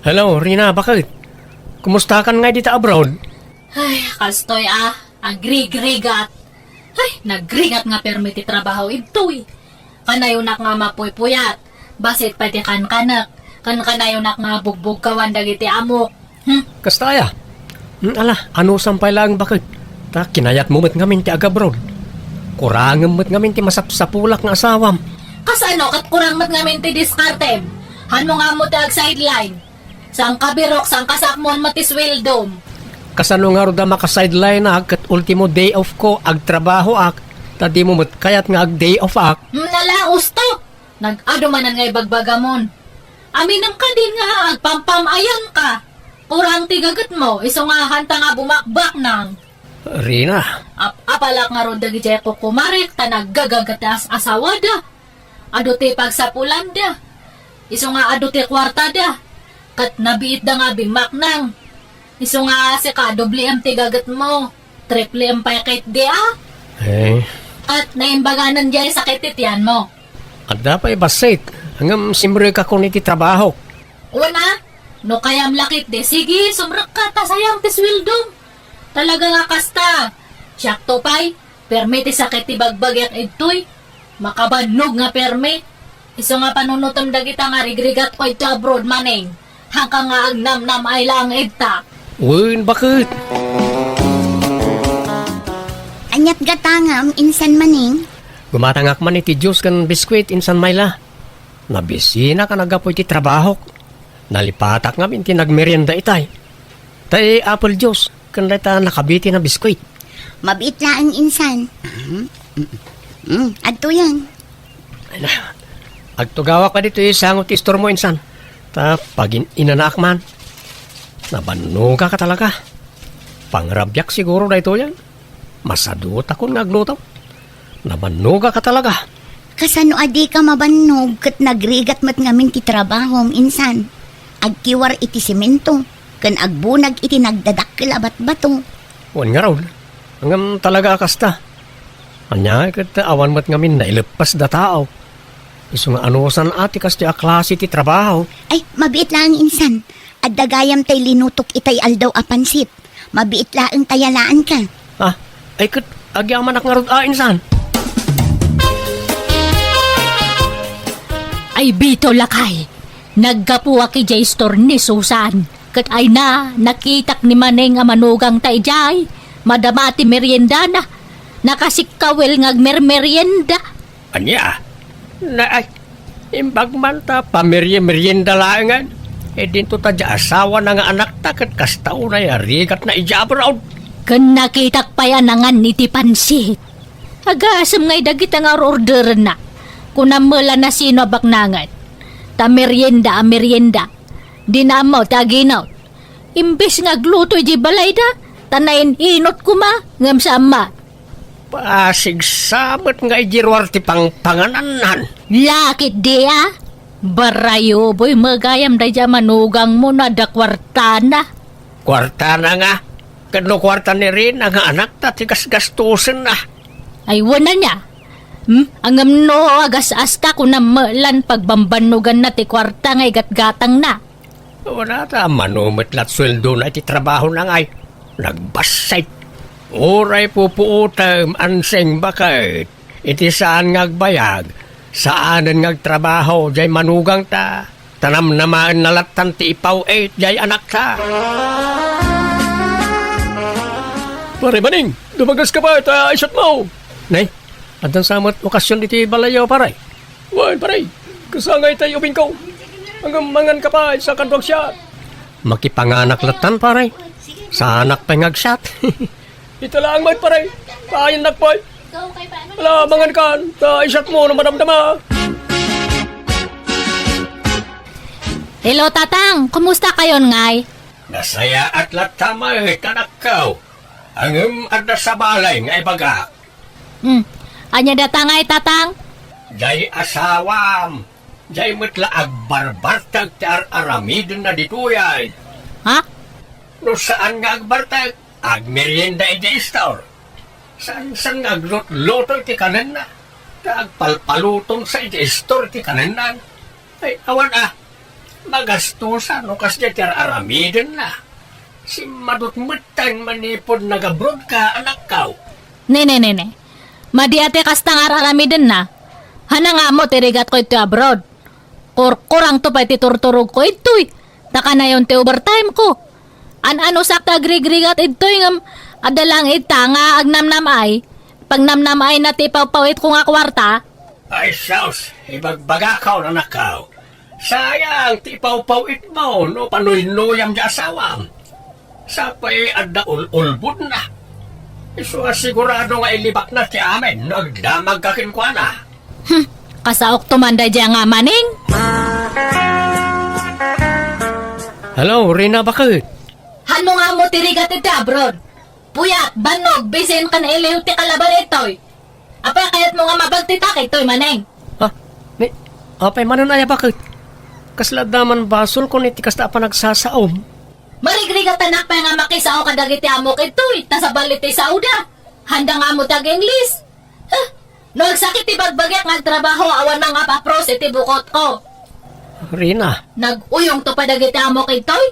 Hello, Rina, baket? Kumustakan ngay dita abroad? Ay, kastoy a, agrigrigat. Ay, nagrigat nga permi ti trabaho idtoy. Kanayonak nga mapuypuyat, bassit pay ti kankanek, ken kanayonak nga bugbugkawan dagiti amok. Hmm? Kasta aya? Hmm, ala, anusam pay laeng baket. Ta kinayatmo met ngamin ti agabroad. Kurangem met ngamin ti masapsapulak nga asawam. Kasano ket kurang met ngamin ti diskartem? Hanmo nga ammo ti agsideline? Sangkabirok, sangkasakmon met ti sweldom. Kasano ngarud a makasideline-ak ket ultimo day off ko, agtrabahoak, ta dimo met kayat nga ag-day off-ak? Hmm, nala, usto! Nag-adu manen nga ibagbagamon. Aminem kadin nga agpampam-ayanka. Kurang ti gagetmo, isu nga haanta nga bumakbaknang. Rina. Ap-, apalak ngarud dagidiay kukumarek ta naggagagat ti as-asawada. Adu ti pagsapulanda. Isu nga adu ti kuartada. Ket nabiitda nga bimmaknang. Isu nga sika, dobliem ti gagetmo. Tripliem pay ketdi a. Eh. Ket naimbaganen diay sakit ti tianmo. Adda pay bassit. Ngem simrekakon iti trabahok. Wen a, no kayam la ketdi, sige, sumrekka ta sayang ti sweldom. Talaga nga kasta. Siakto pay, permi ti sakit ti bagbagiak idtoy. Makabannog nga permi. Isu nga panunotem dagita nga rigrigatko idtoy abroad, Maneng. Haanka nga agnamnam-ay laeng idta. Wen, baket. Aniat gatangam, insan Maneng? Gumatangak man iti juice ken biskuit, insan Myla. Nabisinak a naggapu iti trabahok. Nalipatak ngamin ti nagmerienda itay. Tay apple juice ken dayta nakabiti a biskuit. Mabiit laeng, insan. Mm, mm, mm. Adtoyen. Ay na, agtugawak ka ditoy sango ti istormo, insan. Ta pagin-inanaak man. Nabannogak talaga. Pangrabiak siguro daytoyen. Masadutakon nga agluto. Nabannogak talaga. Kasano a dika mabannog ket nagrigat met ngamin ti trabahom, insan? Agkiwar iti semento, ken agbunag iti nagdadakkel a batbato. Wen ngarud, ngem talaga a kasta. Ania ket awan met ngamin naileppasda tao. Isu nga anusan a ti kastoy a klase ti trabaho. Ay, mabiit laeng, insan. Adda gayam tay linutok itay aldaw a pansit. Mabiit laeng ta yalaanka. Ah, ay ket agyamanak ngarud a, insan. Ay, Bito, lakay, naggapuak idiay istor ni Susan. Ket ay na, nakitak ni Maneng a manugangta idiay. Madama ti meriendana. Nakasikkawel nga agmermerienda. Ania? Na, ay, imbag man ta pamerye-meryenda laengen. E dinto ta diay asawana nga anakta ket kasta unay a rigatna idiay abroad. Ken nakitak pay a nangan iti pansit. Agasem ngay dagita nga or-orderenna. Kunam met la no sino a baknangen. Ta merienda a merienda. Dina ammo ti aginot. Imbes nga agluto idiay balayda, ta nain-inot koma, ngem saan met. Pasigsa met nga idiay ruar ti pangpanganannan. Lakit di a? Barayo, boy, magayam daydiay a manugangmo no adda kuartana. Kuartana nga? Ket no kuarta ni Rina nga anakta ti gasgastosenna? Ay, wen ania? Hmm? Ngem no agas-asta, kunam met la no pagbambannoganna ti kuarta nga igatgatangna. Wen a ta, mano met la ti sueldona iti trabahona ngay? Nagbassit. Uray pupuotem, Ansing, baket. Iti saan nga agbayag, saanen nga agtrabaho diay manugangta. Ta namnamaenna lattan ti ipaw-it diay anakta. Pare Maneng, dumagaska pay ta isyatmo. Nay, addan sa met okasion ditoy balayyo, pare. Wen, pare, kasangay tay ubingko. Ngem manganka pay sa kano agsiat. Makipanganak lattan, pare. Saanak pay nga agsiat. Ita laeng met, pare. Payannak pay. Ala, mangankan, ta isyatmo no madamdama. Hello, Tatang. Kumusta kayon ngay? Nasayaat latta met, anakko. Ngem adda sa balay nga ibagak. Hmm. Ania dayta ngay, Tatang? Diay asawam. Diay met la agbarbartek ti ar-aramidenna ditoy ay. Ha? No saan nga agbartek, agmerienda iti istor. Saan-saan nga aglutluto iti kanenna. Ta agpalpaluton sa iti istor iti kanenna. Ay, awan a. Magastosan no kasdiay ti ar-aramidenna. Simmadut metten manipud nagabrodka, anakko. Ne, ne, ne, ne. Madi a ti kasta nga ar-aramidenna. Haanna nga ammo ti rigatko iti abroad. Kurkurangto pay ti turturogko idtoy. Ta kanayon ti overtime ko. An-anusak ti agrigrigat idtoy ngem adda laeng ita nga agnamnam-ay. Pagnamnam-ayna ti ipawpawitko nga kuarta. Ay, sus, ibagbagakon, anakko. Sayang ti ipawpawitmo no panuynuyam ti asawam. Sapay adda ul-ulbodna. Isu a sigurado nga ilibakna ti amin no agdamagka kenkuana. Hmm, kasaokto man daydiay a Maneng. Hello, Rina, baket? Haanmo nga ammo ti rigat iti abroad? Puyat, bannog, bisin, ken iliw ti kalaban itoy. Apay a kayatmo nga mabagtitak itoy, Maneng? Ha? Ni, apay manen aya, baket? Kasla adda man basolko iti kasta a panagsasaom. Marigrigatanak pay nga makisao kadagiti ammok itoy, ta sabali ti saoda. Haanda nga ammo ti ag-Ingles. Huh? No agsakit ti bagbagiak nga agtrabaho, awan mangap-apros iti bukotko. Rina. Nag-uyongto pay dagiti ammok itoy?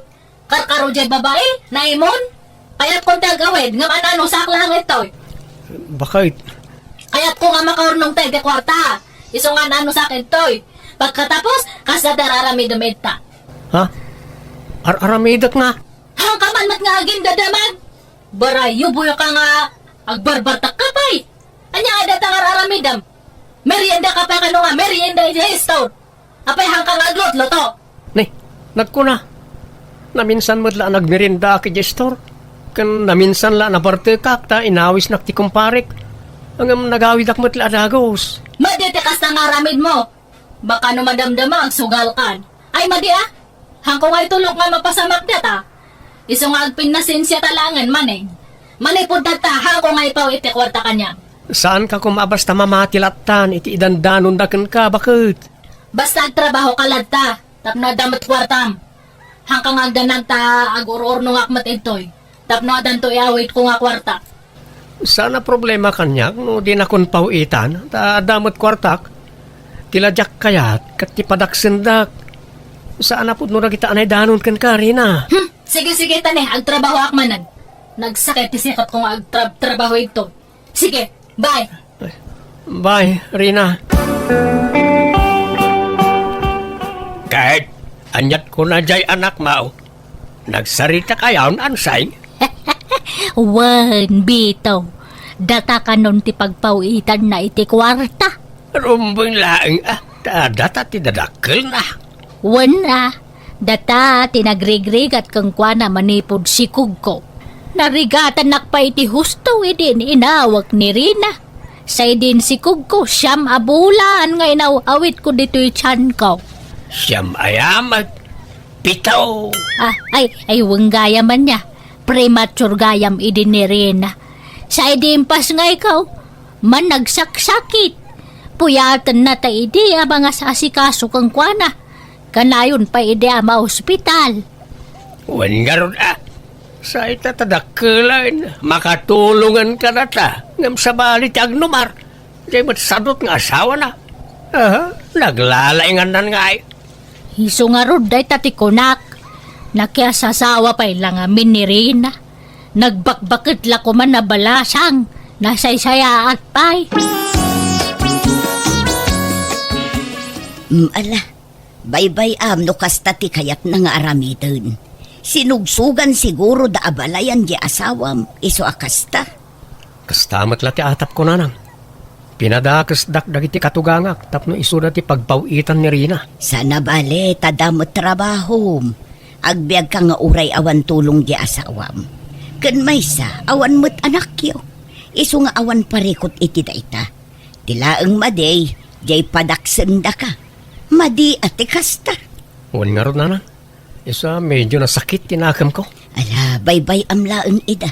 Karkaro diay babai, naimon. Kayatko ti agawid, ngem an-anusak laeng ditoy. Bakit? Kayatko nga makaurnongta iti kuarta. Isu nga an-anusak ditoy. Pagkatapos, kasla ti ar-aramidem ita. Ha? Ar-aramidek nga? Haanka man met nga agindadamag. Barayuboyka nga agbarbartak ka pay. Ania nga dayta nga ar-aramidem? Merienda ka pay kano nga merienda iti store? Apay, haanka nga aglutluto? Ni, nagkuna. Naminsan met la a nagmeriendaak iti store. Ken naminsan la a nabartekak ta inawisnak ti kumparek. Ngem nagawidak met la a dagus. Madi ti kasta nga aramidmo. Baka no madamdama, agsugalkan. Ay, madi a. Haanko nga itulok nga mapasamak dayta. Isu nga agpinnasensiata laengen manen. Manipud dayta, haanko nga ipaw-it ti kuarta kaniak. Saanka koma a basta mamati lattan iti idandanonda kenka, baket? Basta agtrabahoka latta, tapno adda met kuartam. Haanka nga agdanag ta agur-urnongak met ditoy, tapno addanto iawidko nga kuarta. Saan a problema kaniak no dinakon paw-itan, ta adda met kuartak. Ti la diak kayat, ket ti padaksendak. Saan a pudno dagita a naidanon kenka, Rina. Hmm, sige, sige, ta ne, agtrabahoak manen. Nagsakit ti sikatko nga agtrab-trabaho ditoy. Sige, bye. Bye, Rina. Ket, aniat kuna jay anakmo? Nagsarita kayon, Ansay? Wen, Bito. Data kanon ti pagpaw-itanna iti kuarta. Rumbeng laeng, ah, ta data ti dadakkelna. Wen a, data ti nagrigrigat kenkuana manipud sikugko. Narigatannak pay iti husto idi inawek ni Rina. Sa idin sikugko, siam a bulan nga inaw-awitko ditoy tianko. Siam aya met? Pito! Ah, ay, ay, wen gayam ania. Premature gayam idi ni Rina. Sa idi impasngayko, man nagsaksakit. Puyatenna ta idi a mangas-asikaso kenkuana. Kanayon pay idi a maospital. Wen ngarud a, sa ita ta dakkelen, makatulongen kadata, ngem sabali ti agnumar, jay met sadut nga asawana. Aha, naglalaingannan ngay. Isu ngarud dayta ti kunak, nakiasasawa pay la ngamin ni Rina. Nagbakbaket la koman a balasang, nasaysayaat pay. Mm, ala, baybay-am no kasta ti kayatna nga aramiden. Sinugsogan siguro da a balayan di asawam, isu a kasta. Kasta met la ti atapko, nanang. Pinadakesdak dagiti katugangak tapno isuda ti pagpaw-itan ni Rina. Saan a bale, ta adda met trabahom. Agbiagka nga uray awan tulong di asawam. Ken maysa, awan met anakyo. Isu nga awan parikut iti dayta. Ti laeng madi, jay padaksendaka. Madi a ti kasta. Wen ngarud, nanang. Isu a, medio nasakit ti nakemko. Ala, baybay-am laeng ida.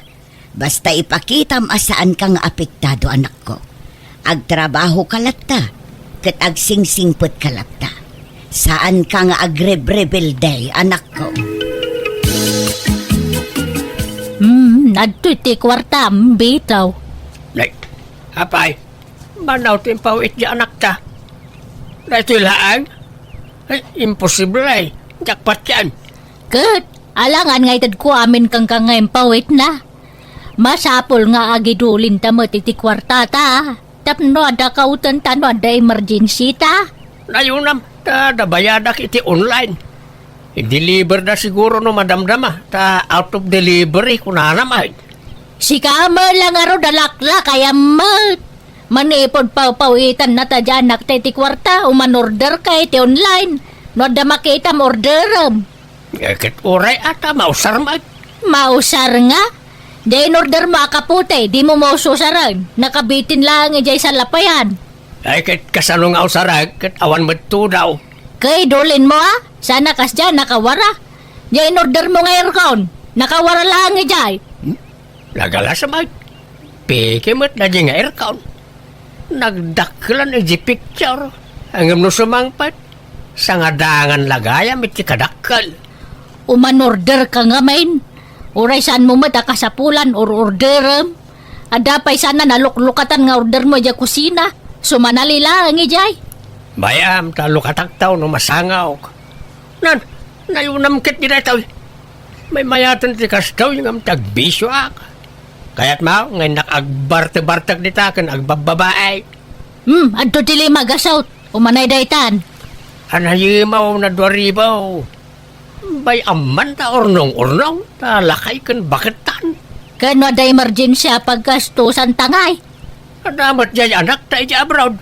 Basta ipakitam a saanka nga apektado, anakko. Agtrabahoka latta, ket agsingsingpetka latta. Saanka nga agrebrebelde, anakko. Hmm, adtoy ti kuartam, Bito. Nay, apay, manaw ti impaw-it ti anakta. Daytoy laeng? Ay, imposible. Jackpot yan. Ket, alangan nga itedko amin kenka nga impaw-itna. Masapul nga agidulinta met iti kuartata, tapno adda kautenta no adda emergency ta. Nayunam, ta adda bayadak iti online. I-deliver da siguro no madamdama, ta out of delivery, kunana met. Sika met la ngarud a laklakayam met. Manipud pawpawitanna ta diay anakta iti kuarta, umanorderka iti online. No adda makitam, orderem. Eh, ket uray a ta mausar met. Mausar nga? Diay inordermo a kapote, dimo maususaren. Nakabitin laeng idiay salapayan. Ay, ket kasano nga usarek, ket awan met tudaw. Ket idulinmo a? Saan a kasdiay, nakawara. Diay inordermo nga aircon, nakawara laeng idiay. Hmm? Nagalas met. Peke met daydiay nga aircon. Nagdakkelan idiay picture. Ngem no sumangpet, sangadangan la gayam iti kadakkel. Umanorderka ngamin. Uray saanmo met a kasapulan or orderem. Adda pay saan a naluklukatan nga ordermo idiay kusina. Sumanali laeng idiay. Bay-am ta lukatakto no masangawk. Nan, nayunam ketdi daytoy. Maymayaten ti kastoy ngem ti agbisioak. Kayatmo nga innak agbartebartek dita ken agbabbabae. Hmm, adto ti lima gasut. Umanay daytan. Anayimaw na dua ribu. Bay, amman ta urnong-urnong, ta lakay ken bakettan. Ken no adda emergency a paggastusan ta ngay? Adda met jay anakta iti abroad.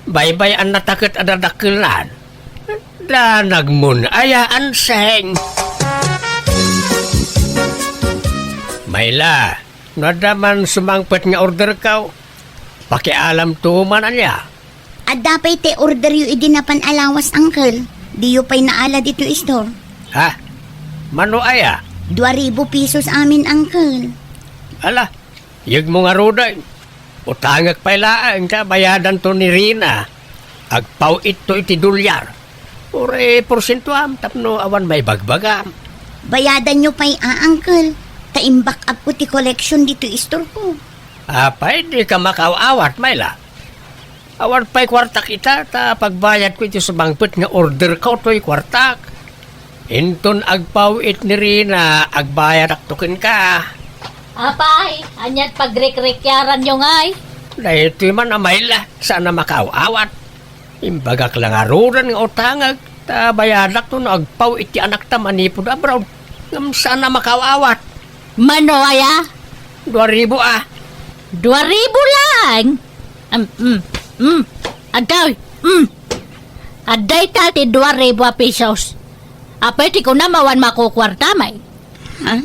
Baybay-annata ket adda dakkelnan. Da nagmun-ayaan seng. Mayla, no adda man sumangpet nga orderko, pakialamto man ania. Adda pay ti orderyo idi napan a lawas, uncle. Diyo pay naala ditoy store. Ha? Mano aya? Dua ribu pesos amin, uncle. Ala, yegmo ngaruden. Utangek pay laeng ta bayadanto ni Rina. Agpaw-itto iti dolyar. Uray porsientoam tapno awan maibagbagam. Bayadanyo pay a, uncle. Ta imback-upko ti collection ditoy istorko. Apay, dika makaaw-awat, Mayla. Awan pay kuartak ita, ta pagbayadko iti sumangpet nga orderko toy kuartak. Inton agpaw-it ni Rina, agbayadakto kenka. Apay, aniat pagrikrikiaranyo ngay? Daytoy man a Mayla, saan a makaaw-awat. Imbagak la ngaruden nga utangek, ta bayadakto no agpaw-it ti anakta manipud abroad. Ngem saan a makaaw-awat. Mano aya? Dua ribu a. Dua ribu laeng? Am, mm, mm. Adtoy, mm. Adda ita ti dua ribu a pesos. Apay ti kunam awan makukuarta, May? Ha?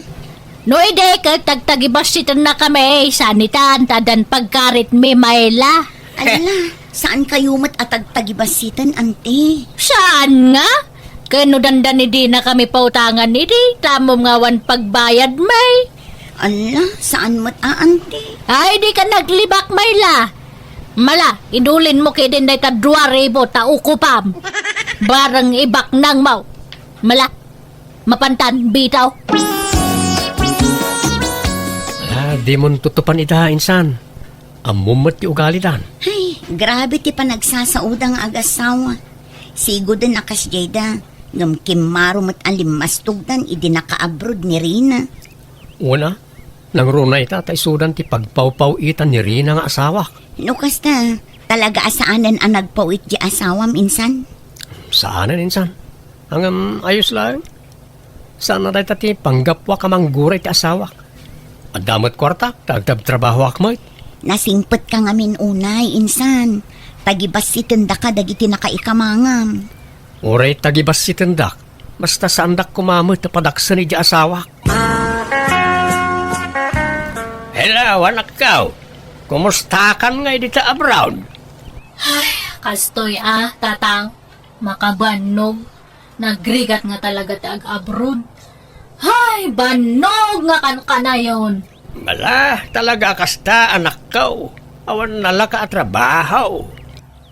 No idi ket tagtagibassitennakami, sanitan ta addan pagkaritmi, Mayla. Ala, saan kayo met a tagtagibassiten, ante? Saan nga? Ken no dandani dinakami pautangan idi, tamom nga awan pagbayad, May. Ala, saan met a, ante? Ay, dika naglibak, Mayla. Mala, inulinmo ketdin dayta dua ribu ta ukupam. Bareng ibaknangmo. Mala, mapantan, bitaw. Ah, dimon tutupan ida, insan. Ammom met ti ugalidan. Ay, grabe ti panagsasaoda nga agasawa. Sigoden a kasdiayda, ngem kimmaro met a limmastogdan idi nakaabroad ni Rina. Wen a, nangruna ita ta isudan ti pagpawpaw-itan ni Rina nga asawak. No kasta, talaga a saanen a nagpaw-it di asawam, insan? Saanen, insan. Ngem ayos laeng. Saan a dayta ti panggapuak a mangguray ti asawak. Adda met kuartak ta agtrabtrabahoak met. Nasingpetka ngamin unay, insan. Tagibassitendaka dagiti nakaikamangam. Uray tagibassitendak, basta saandak koma met a padaksen idiay asawak. Hello, anakko. Kumustakan ngay dita abroad? Ay, kastoy a, tatang. Makabannog. Nagrigat nga talaga ti ag-abroad. Hay, bannog nga kankanayon! Ala, talaga a kasta, anakko. Awan nalaka a trabaho.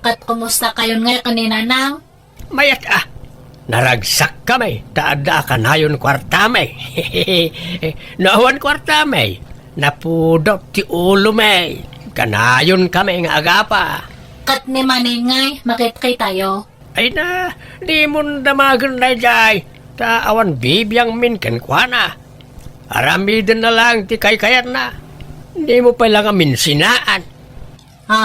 Ket kumusta kayon ngay ken ni Nanang? Mayat a. Naragsakkami, ta adda a kanayon kuartami. No awan kuartami, napudot ti ulomi. Kanayonkami nga agapa. Ket ni Maneng ngay, makitkitayo? Ay na, dimon damagen daydiay, ta awan bibiangmin kenkuana. Aramidenna laeng ti kaykayatna. Dimo pay la ngamin sinaan. Ha?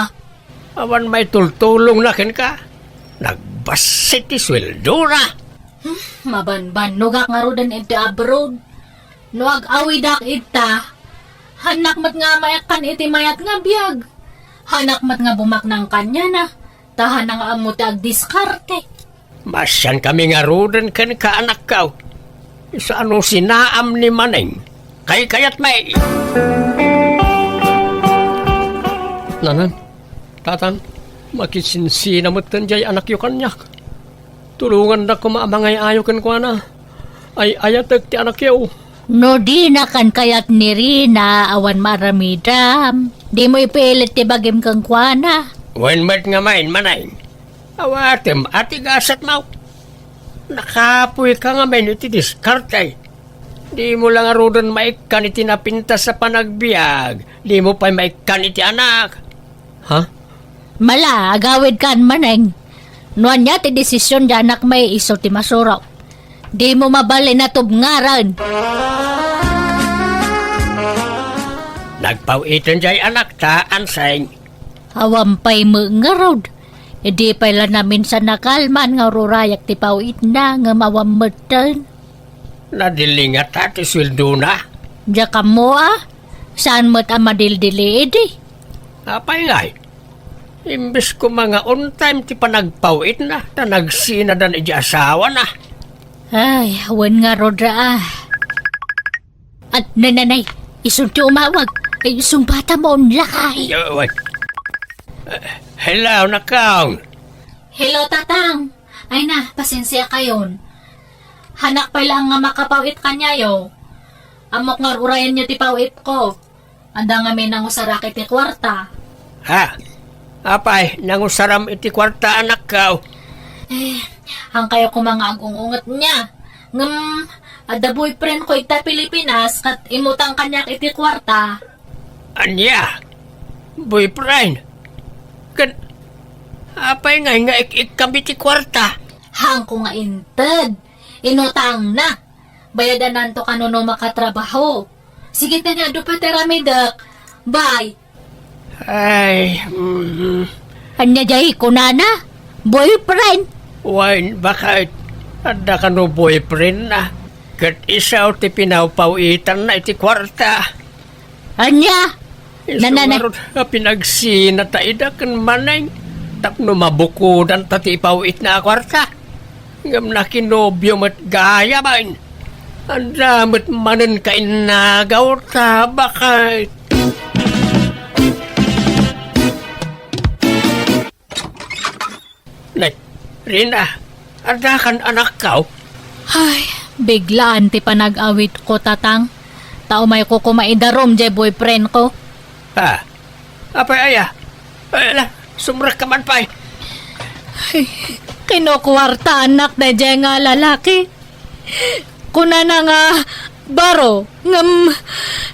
Awan maitultulongna kenka. Nagbassit ti sueldona. Hmm, mabanbannogak ngaruden iti abroad. No ag-awidak ita, hanak met nga maikkan iti mayat nga biag. Hanak met nga bumaknang kaniana, ta hanak nga ammo ti agdiskarte. Masiankami ngaruden kenka, anakko. Isu a no sinaam ni Maneng, kaykayatmi. Nanang, tatang, makisinsina metten jay anakyo kaniak. Tulongandak koma a mangay-ayo kenkuana. Ay-ayatek ti anakyo. No dina kankayat ni Rina, awan maaramidam. Dimo ipilit ti bagim kenkuana. Wen met ngamin, Maneng. Awatem a ti gasatmo. Nakapoyka ngamin iti diskarte. Dimo la ngaruden maikkan iti napintas a panagbiag. Dimo pay maikkan iti anak. Ha? Mala, agawidkan, Maneng. No ania ti desisyon ti anakmi, isu ti masurok. Dimo mabalin a tubngaran. Nagpaw-iten jay anakta, Anseng. Awan pay met ngarud. Idi pay la naminsan a kalman nga ururayak ti paw-itna ngem awan metten. Nadili ngata ti sueldona? Diak ammo a. Saan met a madildili idi? Apay ngay? Imbes koma nga on time ti panagpaw-itna, ta nagsinadan iti asawana. Ay, wen ngarud a. At nananay, isun ti umawag. Ay, sumbata mo on lakay. Yo, wait. Eh, hello, Nakang. Hello, Tatang. Ay na, pasensia kayon. Hanak pay laeng nga makapaw-it kaniayo. Ammok nga urayenyo ti paw-itko. Adda ngamin nangusarak iti kuarta. Ha? Apay, nangusaram iti kuarta, anakko? Eh, haankayo koma nga agung-ungetnia. Ngem, adda boyfriendko ita Pilipinas, ket imutang kaniak iti kuarta. Ania? Boyfriend? Ket, apay ngay nga ik-ikkam iti kuarta? Haanko nga inted. Inutangna. Bayadananto kano no makatrabaho. Sige, ta nga adu pay ti aramidek. Bye. Ay, mm. Ania jay kunana? Boyfriend? Wen, baket? Adda kano boyfriendna. Ket isu ti pinawpaw-itanna iti kuarta. Ania? Isu nananay. Ngarud a pinagsina ta ida ken Maneng tapno mabukodanta ti ipaw-itna a kuarta. Ngem nakinobio met gayam. Adda met manen kainnagaw ta baket. Nay, Rina, adda kan anakko? Ay, biglaan ti panag-awitko, Tatang. Ta umayko koma idarum jay boyfriendko. Ha? Apay aya? Ay, ala, sumrekka man pay. Ay, kinukuartaannak dayjay nga lalaki. Kunana nga baro, ngem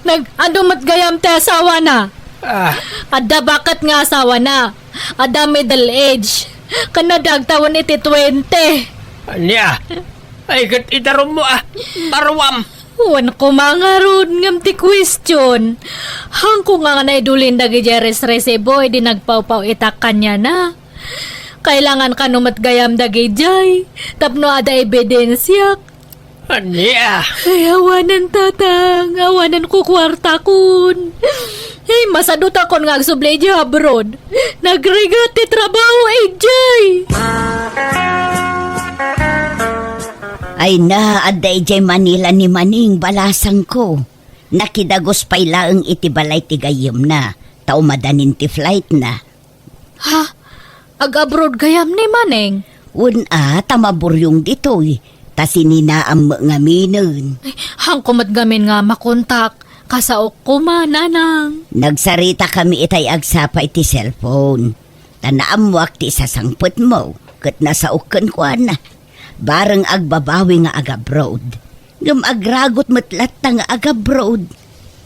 nag-adu met gayam ti asawana. Ah. Adda baket nga asawana. Adda middle age. Ken adda agtawen iti twenty. Ania? Ay, ket idarummo a. Baruam. Wen koma ngarud ngem ti question. Haanko nga naidulin dagidiay resresibo idi nagpawpaw-itak kaniana. Kailangan kano met gayam dagidiay tapno adda ebidensiak. Ania? Ay, awanen, Tatang. Awanen kukuartakon. Ay, masadutakon nga agsubli idiay abroad. Nagrigat ti trabaho idiay. Ay na, adda idiay Manila ni Maneng, balasangko. Nakidagus pay laeng iti balay ti gayyemna, ta umadanin ti flightna. Ha? Ag-abroad gayam ni Maneng? Wen a, ta maburyong ditoy, ta sininaam met ngaminen. Ay, haanko met ngamin nga makontak, kasaok koma, Nanang. Nagsaritakami itay agsapa iti cellphone. Ta naammoak ti isasangpetmo, ket nasaok kenkuana. Bareng agbabawi nga agabroad. Ngem agragut met latta nga agabroad.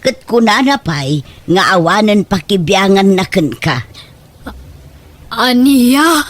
Ket kunana pay nga awanen pakibianganna kenka. Ania?